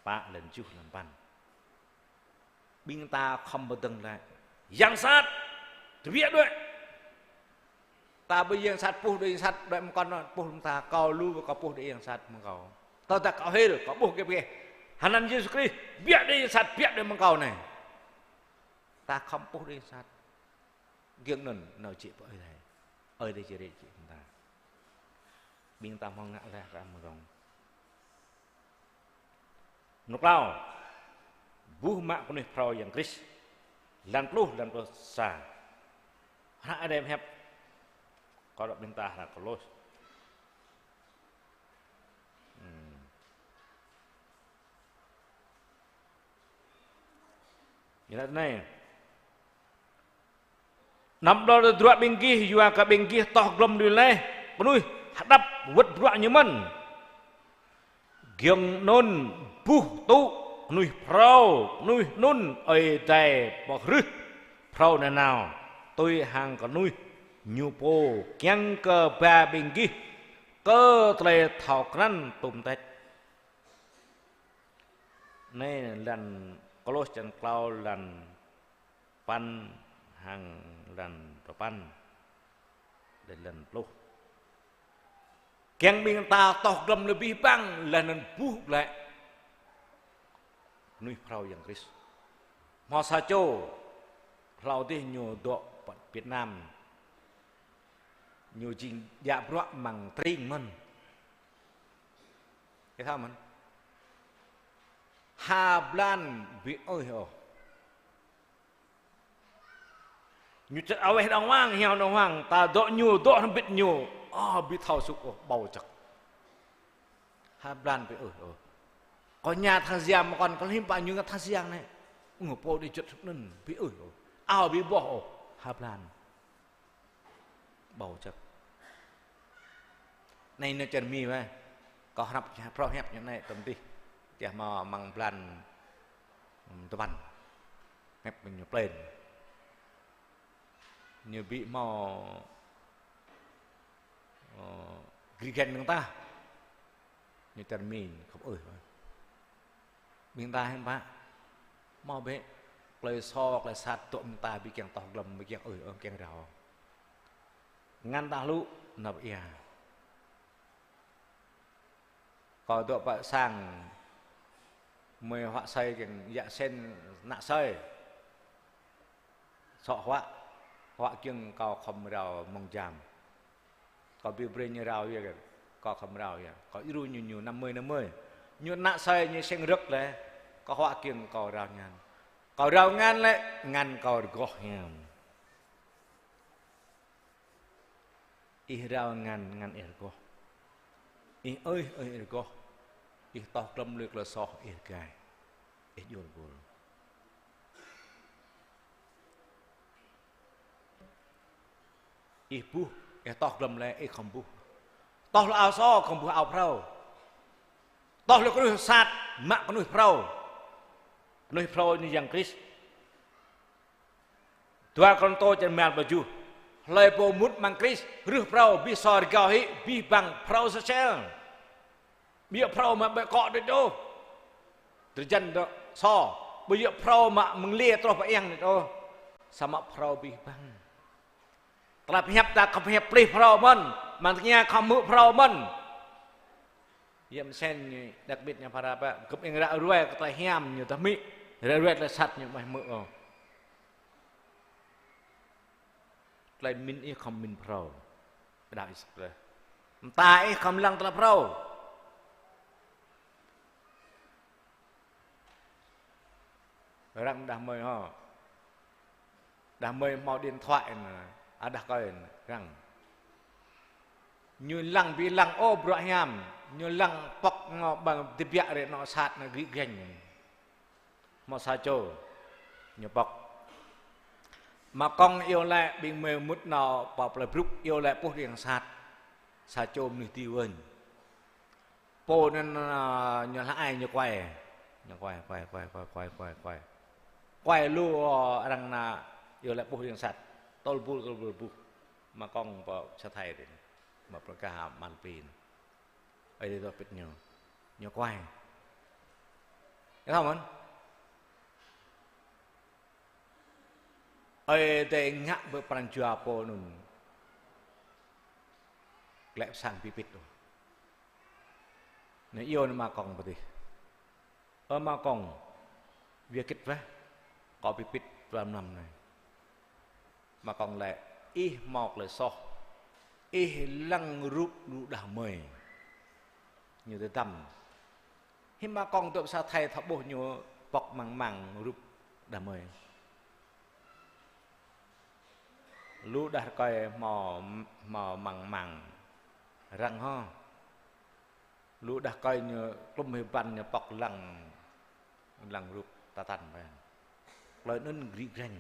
pă lăn tơjuh, lăn păn. Ƀing ta khŏm pơdơ̆ng laĭ: Yang sat, tơbiă đuaĭ. Ta ƀơi yang sat, puh đuaĭ yang sat, đuaĭ mơ̆ng kâo anŭn, puh lŏm ta, kâo lu kâo puh đuaĭ yang sat mơ̆ng kâo. Tơdah kâo hil, kâo ƀuh gĕp gĕp. Hơnăn Yêsu Krist, biă đuaĭ yang sat, biă đuaĭ mơ̆ng kâo anai. Ta khŏm puh đuaĭ yang sat. Giŏng anŭn nao jĕ pơ Ơi Adai. Ơi Adai či rai jĕ ƀing ta. Ƀing ta hmâo ngă laih răm rŏng. Mơnŭk klâo, buh mă kơnuih phrâo Yang Krist. Lăn pluh, lăn pluh sa. Hră Ơi Adai pơhiăp. Kâo đŏk ƀing ta hră Kôlôs. Hmm. Ñu laĭ tui anai: Anăm đol tơdruă ƀing gih, yua kơ ƀing gih toh glŏm lui laih kơnuih hơđăp wơ̆t bruă ñu mơ̆n. Giŏng anŭn buh tŭ kơnuih phrâo, kơnuih anŭn Ơi Adai pơhrih phrâo nanao, tui hăng kơnuih ñu pô, kiăng kơ ba ƀing gih kơ tơlơi thâo krăn tŭm tĕč. Anai lăn Kôlôs čăn klâo, lăn păn hăng lăn duapăn, lĕ lăn pluh. Kiăng ƀing ta toh glŏm lui abih bang, laih anŭn buh glaĭ kơnuih phrâo Yang Krist. Hmâo sa čô, hlâo adih ñu dŏ pơ Việt Nam, ñu jing djă bruă amăng tring mơ̆n. Ih thâo mơ̆n. Ha blan ƀu ưih ôh. Ñu čăt aweh đang wang, hiam đang wang, ta dŏ ñu, dŏ hrŏm hơbĭt ñu, ơ, ƀu thâo sŭk ôh, ƀâo čăk. Ha blan ƀu ưih ôh. Kâo ña tha jiang mơkŏn, kâo hlim pă ñu ngă tha jiang anai. Ơ, pô đĭ juăt sŭk anŭn, ƀu ưih ôh. Ao ƀu ƀuh ôh, ha blan. Ƀâo čăk. Anai nao čar Mi wơ̆t. Kâo hrăp phrâo hiăp ñu anai tơm dih. Tơdah hmâo amăng blan, ừm, duapăn. Hiăp ñu plên. Ñu ƀu hmâo, ơ, gri gan dơ̆ng tah. Ñu čar Mi khŏm ưh. Ƀing ta hiư̆m pă. Hmâo bĕ tơlơi soh, tơlơi sat dŏ ƀing ta ƀu kiăng toh glŏm, ƀu kiăng ưh, ƀu kiăng rao. Ngăn tah lu, nao pơ ia. Kâo dŏ pơ sang, mơi huă asơi kiăng yă sen ană asơi. Sŏ huă, huă kiăng kâo khŏm rao mơ̆ng jam. Kâo ƀu brơi ñu rao ia, kâo khŏm rao ia. Kâo djru ñu, ñu năm mươi năm mươi. Ñu ană asơi ñu seng rơ̆k lĕ, kâo huă kiăng kâo rao ngăn. Kâo rao ngăn lĕ, ngăn kâo rơgoh hiam. Ih rao ngăn, ngăn ih rơgoh. Ih ơi, ơi ih rơgoh. Ih toh glŏm lui tơlơi soh, ih rơgai. Ih djru gul. Ih buh, ih toh glŏm lĕ, ih khŏm buh. Toh lui ao soh, khŏm buh ao phrâo. Toh lui kơnuih sat, mă kơnuih phrâo. Kơnuih phrâo ñu Yang Krist. Dua Kôrintô črăn rơma pluh tơjuh. Hlơi pô mŭt amăng Krist, rơh phrâo, abih soh rơgao hĭ, abih bang phrâo sơsel. Ƀiă phrâo mă ƀĕ kŏ đôč đôč. Drơi jan dŏ soh. Ƀu djơ̆ phrâo mă mơ̆ng lĕ truh pơ-eng anai ôh. Samơ̆ phrâo abih bang. Tơlơi pơhiăp ta khŏm hiăp plih phrâo mơ̆n, mơ̆ng tơña khŏm hmư̆ phrâo mơ̆n. Yăm sen ñu, đặc biệt ñu phara pă, gơ̆p ing ră ruai kơ tơlơi hiam ñu tơhmư̆, ră ruai tơlơi sat ñu mơ̆ hmư̆ ôh. Tơlơi mĭn ih khŏm mĭn phrâo. Đaŏ ih săk tơlơi. Mơta ih khŏm lăng tơlơi phrâo. Arăng đah mơi hŏ. Đah mơi hmâo điện thoại anai, a đah kơi anai, arăng. Ñu lăng ƀu lăng ôh bruă hiam, ñu lăng pŏk ngŏ ƀăng tơbiă rĕ anŏ sat anai gĭ gĕnh. Hmâo sa čô, ñu pŏk. Ama kông iâu laĭ ƀing mơi mŭt nao pơ plơi Bruk iâu laĭ puh riăng sat. Sa čô mơnuih ti wơ̆n. Pô anŭn, a, ñu hla ai ñu kuai. Ñu kuai, kuai, kuai. Kuai lu, a, arăng anai iâu laĭ puh riăng sat. Tơl bul, tơl bul buh. Ama kông pơ sa thai rin. Mă prơkah man pin. Ơi Adai dŏ pĭt ñu. Ñu kuai. Ih thâo mơ̆n? Ơi Adai ngă ƀơi pran jua pô anŭn. Glaĭ pơ sang ƀu pĭt ôh. Anai iâu anai ama kông pơ adih. Ơ ama kông, wơ̆t gĭt wơ̆t, kâo ƀu pĭt dua mlam anai. Ama kông laĭ, ih hmâo tơlơi soh, ih lăng rup lu đah mơi. Ñu tơdăm. Hiư̆m ama kông dŏ pơ sa thai thâo ƀuh ñu pŏk măng măng rup đah mơi. Lu đah rơkơi hmâo, hmâo măng măng. Arăng hŏ. Lu đah rơkơi ñu klŭm hĭ ƀăn ñu pŏk lăng, lăng rup tơtăn ƀăn. Tơlơi anŭn gĭ gĕnh,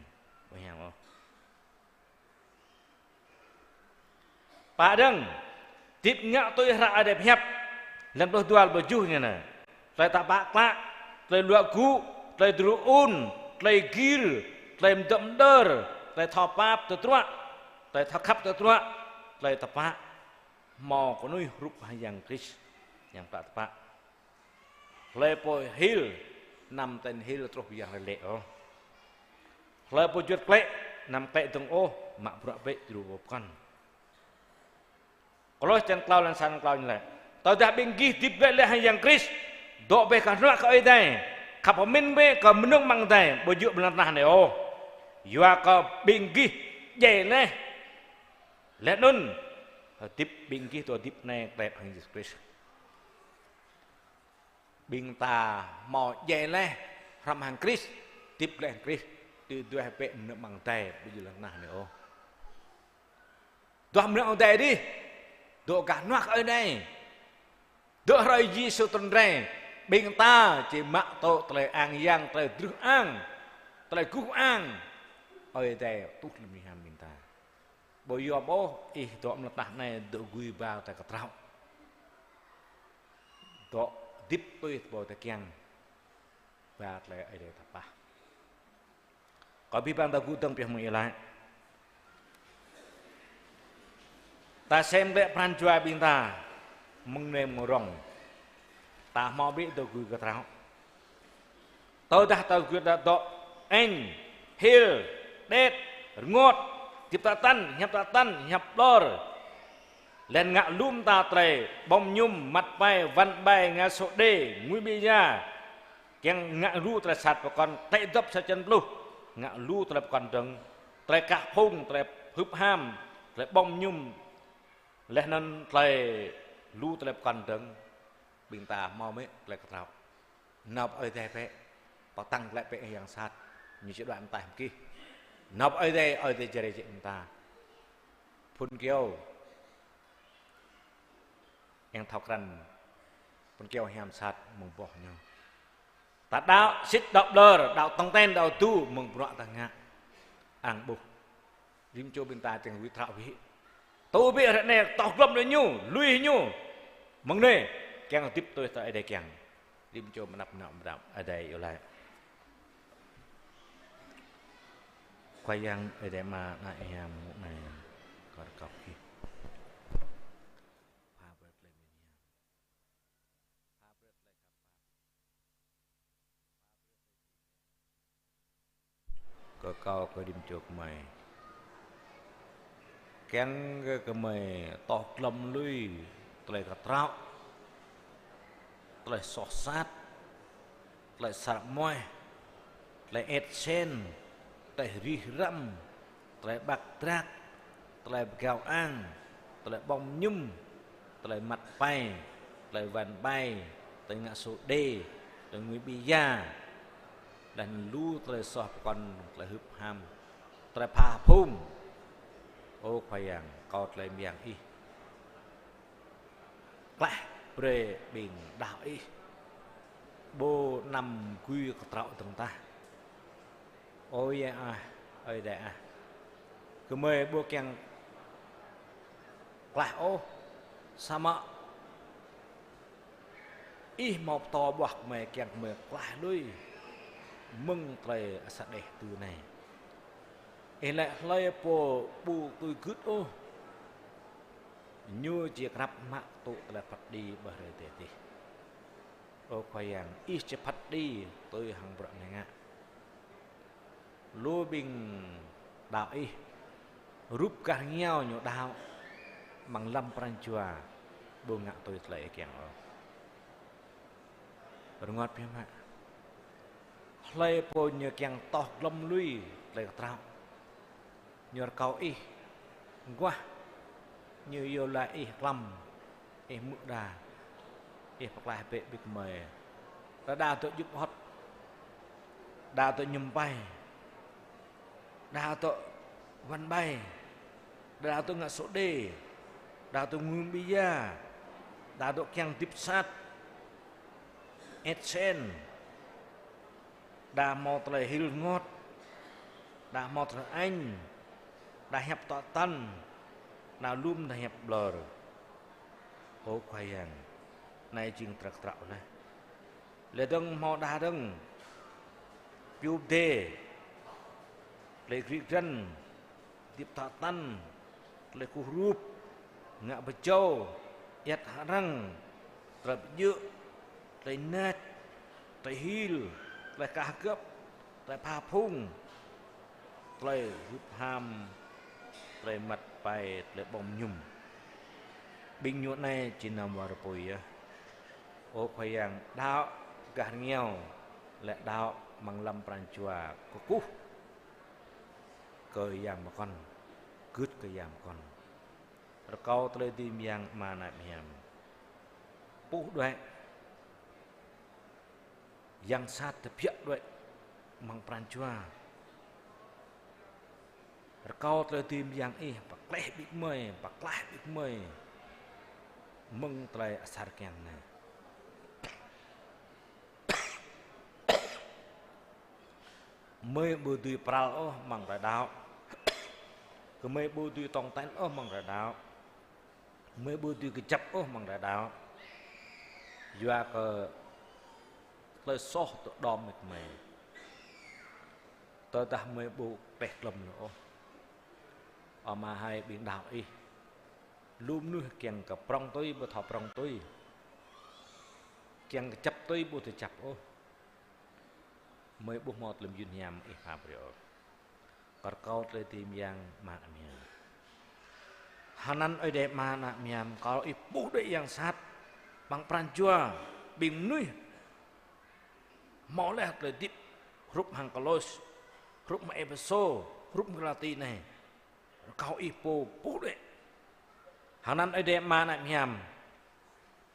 ƀu hiam ôh. Pă dơ̆ng, hơdip ngă tui hră Ơi Adai pơhiăp, lăm pluh dua, pluh tơjuh ñu anai. Tơlơi tơpă klă, tơlơi luă gŭ, tơlơi dru un, tơlơi gir, tơlơi mơdŏ mơdơr, tơlơi thâo pap tơdruă, tơlơi thâo khăp tơdruă, tơlơi tơpă. Hmâo kơnuih hrup hăng Yang Krist, Yang Pơtơpă. Hlơi pô hil, anăm ten hil truh pơ Yang Hlơi lĕ ôh. Hlơi pô juăt klĕ, anăm klĕ dơ̆ng ôh, mă bruă bĕ djru pơkŏn. Kôlôs črăn klâo, lan sa, klâo ñu laĭ: Tơdah ƀing gih hơdip glaĭ laih hăng Yang Krist, dŏ bĕ kơ hơnuă kơ Ơi Adai, khăp pơmĭn bĕ kơ mơnơ̆ng amăng adai, ƀu djơ̆ ƀơi lŏn tơnah anai ôh. Yua kơ ƀing gih djai laih. Laih anŭn, hơdip ƀing gih dŏ hơdip anai glaĭ hăng Yêsu Krist. Ƀing ta hmâo djai laih hrŏm hăng Krist, hơdip glaĭ hăng Krist, tui duah bĕ mơnơ̆ng amăng adai, ƀu djơ̆ lŏn tơnah anai ôh. Duah mơnơ̆ng amăng adai dih, dŏ gah hơnuă kơ Ơi Adai. Dŏ hrơi Yêsu trŭn rai, ƀing ta či mă tŭ tơlơi ang yang, tơlơi drưh ang, tơlơi guh ang. Ơi Adai tuh lơ̆m hiam ƀing ta. Ƀu yom ôh, ih dŏ amăng lŏn tơnah anai dŏ gui ba tơlơi kơtraŏ. Dŏ hơdip tui tơlơi kiăng. Ba tơlơi Ơi Adai ta pah. Kâo abih bang ta gŭ dơ̆ng pioh mơ̆ng iâu laĭ. Ta sem glaĭ pran jua ƀing ta mơ̆ng anai mơ̆ng rŏng. Ta hmâo ƀu dŏ gui kơtraŏ. Tơdah ta gui ta dŏ eng, hil, đet, rơngot, hơdip tơtăn, hiăp tơtăn, hiăp ƀlŏr. Laih anŭn ngă lu mơta tơlơi, ƀơ̆ng mơñum, măt pai, wăn ƀai, ngă sô đê, ngui ƀiă ya. Kiăng ngă lu tơlơi sat pơkŏn, tĕ dŏp sa črăn pluh, ngă lu tơlơi pơkŏn dơ̆ng, tơlơi kah phung, tơlơi hưp ham, tơlơi ƀơ̆ng mơñum, laih anŭn tơlơi lu tơlơi pơkŏn dơ̆ng, ƀing ta hmâo mơ̆ tơlơi kơtraŏ. Nao pơ Ơi Adai bĕ, pơtăng glaĭ bĕ yang sat, ñu či đuaĭ mơtaih mơ̆ng gih. Nao pơ Ơi Adai, Ơi Adai jơrai jĕ mơta. Phŭn kơyâo, yang thâo krăn, phŭn kơyâo hiam sat mơ̆ng boh ñu. Ta đaŏ sĭt đaŏ ƀlŏr, đaŏ tong ten, đaŏ tu, mơ̆ng bruă ta ngă. Ang ƀuh. Rĭm čô ƀing ta čang lui trăo wĭ. Tŭ bĕ ră anai, tŏh glŏm lui ñu, lui ñu. Mơ̆ng anai, kiăng hơdip tui tơlơi Ơi Adai kiăng. Rĭm čô mơnăp nao mơnăp Ơi Adai iâu laĭ. Khua Yang Ơi Adai Ama, Ană Yang, mơ̆ng anai, kâo rơkâo gih. Pha brơi tơlơi mơñam. Pha brơi tơlơi khăp pap. Kâo kơ rĭm čô gơmơi. Kiăng kơ gơmơi toh glŏm lui tơlơi kơtraŏ, tơlơi soh sat, tơlơi sar mơ̆, tơlơi ĕt sen, tơlơi rĭh răm, tơlơi ƀak drak, tơlơi pơgao ang, tơlơi ƀong mơñum, tơlơi măt pai, tơlơi wăn ƀai, tơlơi ngă sô đê, tơlơi ngui ƀiă, laih anŭn lu tơlơi soh pơkŏn, tơlơi hưp ham, tơlơi pha phung. Ơ Khua Yang, kâo tơlơi mơyang Ih. Klah brơi ƀing đaŏ Ih ƀu anăm gui kơtraŏ dơ̆ng tah. Ơ Yang ah, Ơi Adai ah. Gơmơi ƀu kiăng klah ôh, samơ̆ Ih hmâo pơtô ƀuah gơmơi kiăng gơmơi klah lui mơ̆ng tơlơi asar đeh tui anai. Ih laĭ hlơi pô ƀu tui gưt ôh, ñu či krăp mă tŭ tơlơi phat kơđi ƀơi hrơi adai adih. Ơ Khua Yang, Ih či phat kơđi tui hăng bruă gơmơi ngă. Lu ƀing đaŏ Ih, rup gah rơngiao ñu đaŏ, amăng lăm pran jua ƀu ngă tui tơlơi Ih kiăng ôh. Rơngot biă mă. Hlơi pô ñu kiăng toh glŏm lui tơlơi kơtraŏ, ñu rơkâo Ih mơguah, ñu iâu laĭ Ih klăm, Ih hmư̆ đa, Ih pơklaih bĕ ƀing gơmơi. Đa đa dŏ djŭp hŏt, đa dŏ mơñum pai, đa dŏ wăn ƀai, đa dŏ ngă sô đê, đa dŏ ngui ƀiă, đa dŏ kiăng hơdip sat, ĕt sen, đa hmâo tơlơi hil rơngot, đa hmâo tơlơi añ, đa hiăp tŏ tăn, đa lum đa hiăp ƀlŏr. Ơ Khua Yang, anai jing tơlơi kơtraŏ laih. Laih dơ̆ng hmâo đa dơ̆ng, piu pơdê, tơlơi gri grăn, hơdip tŏ tăn, tơlơi kơkuh rup, ngă pơjâo, iăt hơrăng, tơlơi pơjơ̆, tơlơi nač, tơlơi hil, tơlơi kah gơ̆p, tơlơi pha phung, tơlơi hưp ham, tơlơi măt pai, tơlơi ƀong mơñum. Ƀing ñu anai či nao war apui yơh. Ơ Khua Yang, đaŏ gah rơngiao, laih đaŏ amăng lăm pran jua kơkuh kơ Yang Mơkŏn, gưt kơ Yang Mơkŏn. Rơkâo tơlơi dưi mơyang Ama ană mơhiam puh đuaĭ yang sat tơbiă đuaĭ amăng pran jua. Rơkâo tơlơi dưi mơyang Ih pơklaih ƀing gơmơi, pơklaih ƀing gơmơi mơ̆ng tơlơi asar kiăng anai. Gơmơi ƀu dưi pral ôh amăng tơlơi đaŏ. Gơmơi ƀu dưi tong ten ôh amăng tơlơi đaŏ. Gơmơi ƀu dưi kơjăp ôh amăng tơlơi đaŏ. Yua kơ tơlơi soh tơđom mĕt gơmơi. Tơdah gơmơi ƀu kơklaih glŏm ñu ôh. Ơ Ama hơi, ƀing đaŏ Ih, lu mơnuih kiăng kơ prŏng tui ƀu thâo prŏng tui, kiăng kơjăp tui ƀu thâo kơjăp ôh. Gơmơi ƀu hmâo tơlơi mơyun hiam Ih pha brơi ôh. Kâo rơkâo tơlơi dưi mơyang Ama ană mơhiam. Hăng anăn Ơi Adai Ama ană mơhiam, kâo rơkâo Ih puh đuaĭ yang sat amăng pran jua ƀing mơnuih hmâo laih tơlơi hơdip hrup hăng Kôlôs, hrup hăng Êphêsô, hrup hăng Galati anai. Rơkâo Ih pô puh đuaĭ. Hăng anăn Ơi Adai Ama ană mơhiam,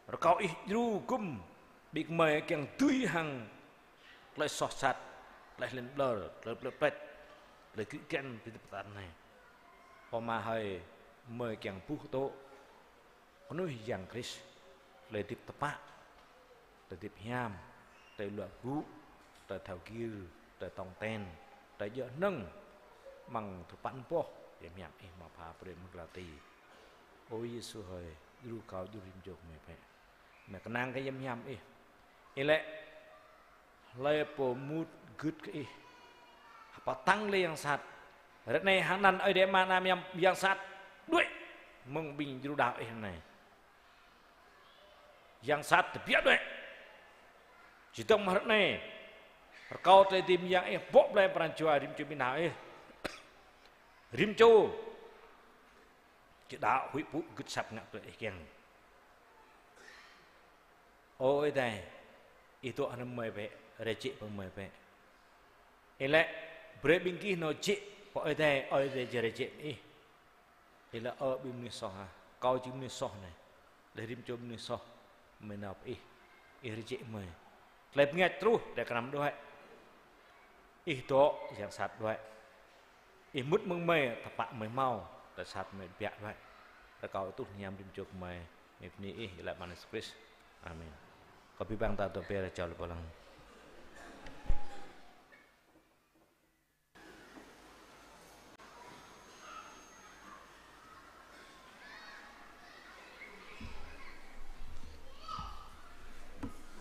rơkâo Ih djru gum ƀing gơmơi kiăng dưi hăng tơlơi soh sat, tơlơi lin ƀlŏr, tơlơi plĕt plĕt, tơlơi gri grăn ƀơi hơdip tơnah anai. Ơ Ama hơi, gơmơi kiăng puh tŭ kơnuih Yang Krist, tơlơi hơdip tơpă, tơlơi hơdip hiam, tơlơi luă gŭ, tơlơi thâo gir, tơlơi tong ten, tơlơi djơ̆ hnơ̆ng, amăng tơpăn boh hiam hiam Ih hmâo pha brơi mơ̆ng Galati. Ơ Yêsu hơi, djru kâo djru rĭm čô gơmơi bĕ. Gơmơi kơnang kơ hiam hiam Ih. Ih laĭ: Hlơi pô mŭt gưt kơ Ih, pơtăng lĕ yang sat. Ră anai hăng anăn Ơi Adai Ama ană mơhiam, yang sat đuaĭ mơ̆ng ƀing djru đaŏ Ih anai. Yang sat tơbiă đuaĭ. Či dŏng mơ̆ ră anai Rơkâo tơlơi dưi mơyang Ih bŏ blai pran jua rĭm čô ƀing ta Ih. Rĭm čô či đaŏ huĭ pŭ gưt asăp ngă tui Ih kiăng. Ơ Ơi Adai, Ih dŏ hrŏm gơmơi bĕ, rơjĕ pơ gơmơi bĕ. Ih laĭ, brơi ƀing gih nao jĕ pơ Ơi Adai, Ơi Adai či rơjĕ mơ̆ng ih. Ih laĭ, ơ ƀing mơnuih soh ah, kâo jing mơnuih soh anai. Laih rĭm čô mơnuih soh, gơmơi nao pơ Ih, Ih rơjĕ gơmơi. Tơlơi bơngač truh, tơlơi kơnăm đuaĭ. Ih dŏ, yang sat đuaĭ. Ih mŭt mơ̆ng gơmơi, tơpă gơmơi hmâo, tơlơi sat gơmơi biă đuaĭ. Rơkâo Ih truh hiam rĭm čô gơmơi, gơmơi bơni Ih, ih laĭ amăng Yêsu Krist. Amen. Kâo abih bang ta dŏ pơ rơjao lĕ pơlăng.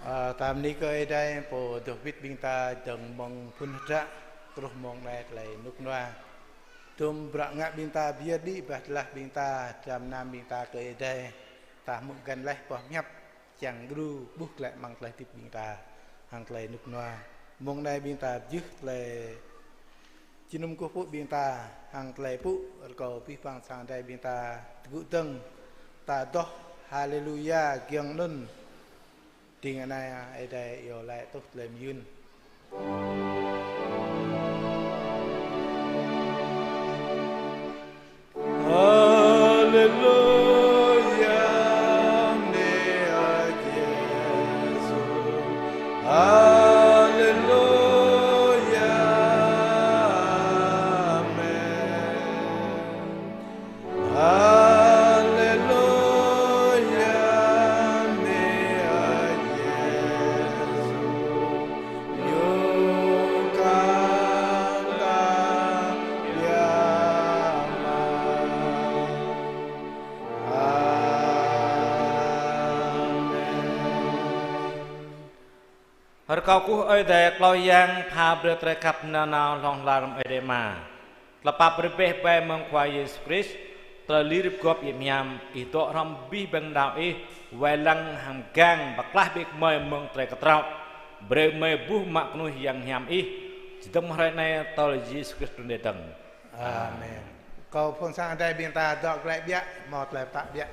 Ơ, ta bơni kơ Ơi Adai, Pô dŏ wĭt ƀing ta dơ̆ng mơ̆ng phŭn hơdră, truh mơ̆ng anai tơlơi rơnŭk rơnua. Tơm bruă ngă ƀing ta pơyơr đĭ, bah tơlah ƀing ta, dram gơnam ƀing ta kơ Ơi Adai, ta hmư̆ găn laih boh hiăp, čang gru ƀuh glaĭ amăng tơlơi hơdip ƀing ta, hăng tơlơi rơnŭk rơnua. Mơ̆ng anai ƀing ta pơjưh tơlơi jơnum kơkuh pơpŭ ƀing ta, hăng tơlơi pơpŭ rơkâo abih bang sang Ơi Adai ƀing ta tơgŭ dơ̆ng, ta adoh Haleluya giŏng anŭn. Ding anai Ơi Adai iâu laĭ tuh tơlơi mơyun. Haleluya, bơni Ơi Yêsu. Haleluya, amen. Haleluya, bơni Ơi Yêsu. Ñu kơnang ta biă mă. Amen. Rơkâo kơkuh Ơi Adai Khua Yang pha brơi tơlơi khăp nanao hlŏng lar mơ̆ng Ơi Adai Ama, tơlơi pap rơbeh ƀai mơ̆ng Khua Yêsu Krist, tơlơi lui rĭp gŏp yơh mơhiam, Ih dŏ hrŏm abih bang đaŏ Ih, wai lăng hăng mơgang pơklaih ƀing gơmơi mơ̆ng tơlơi kơtraŏ, brơi gơmơi ƀuh mă kơnuih yang hiam Ih, čơdơ̆ng hrơi anai tơl Yêsu Krist trŭn đĭ dơ̆ng. Amen. Kâo phung sang Ơi Adai ƀing ta dŏ glaĭ biă, hmâo tơlơi pơtă biă.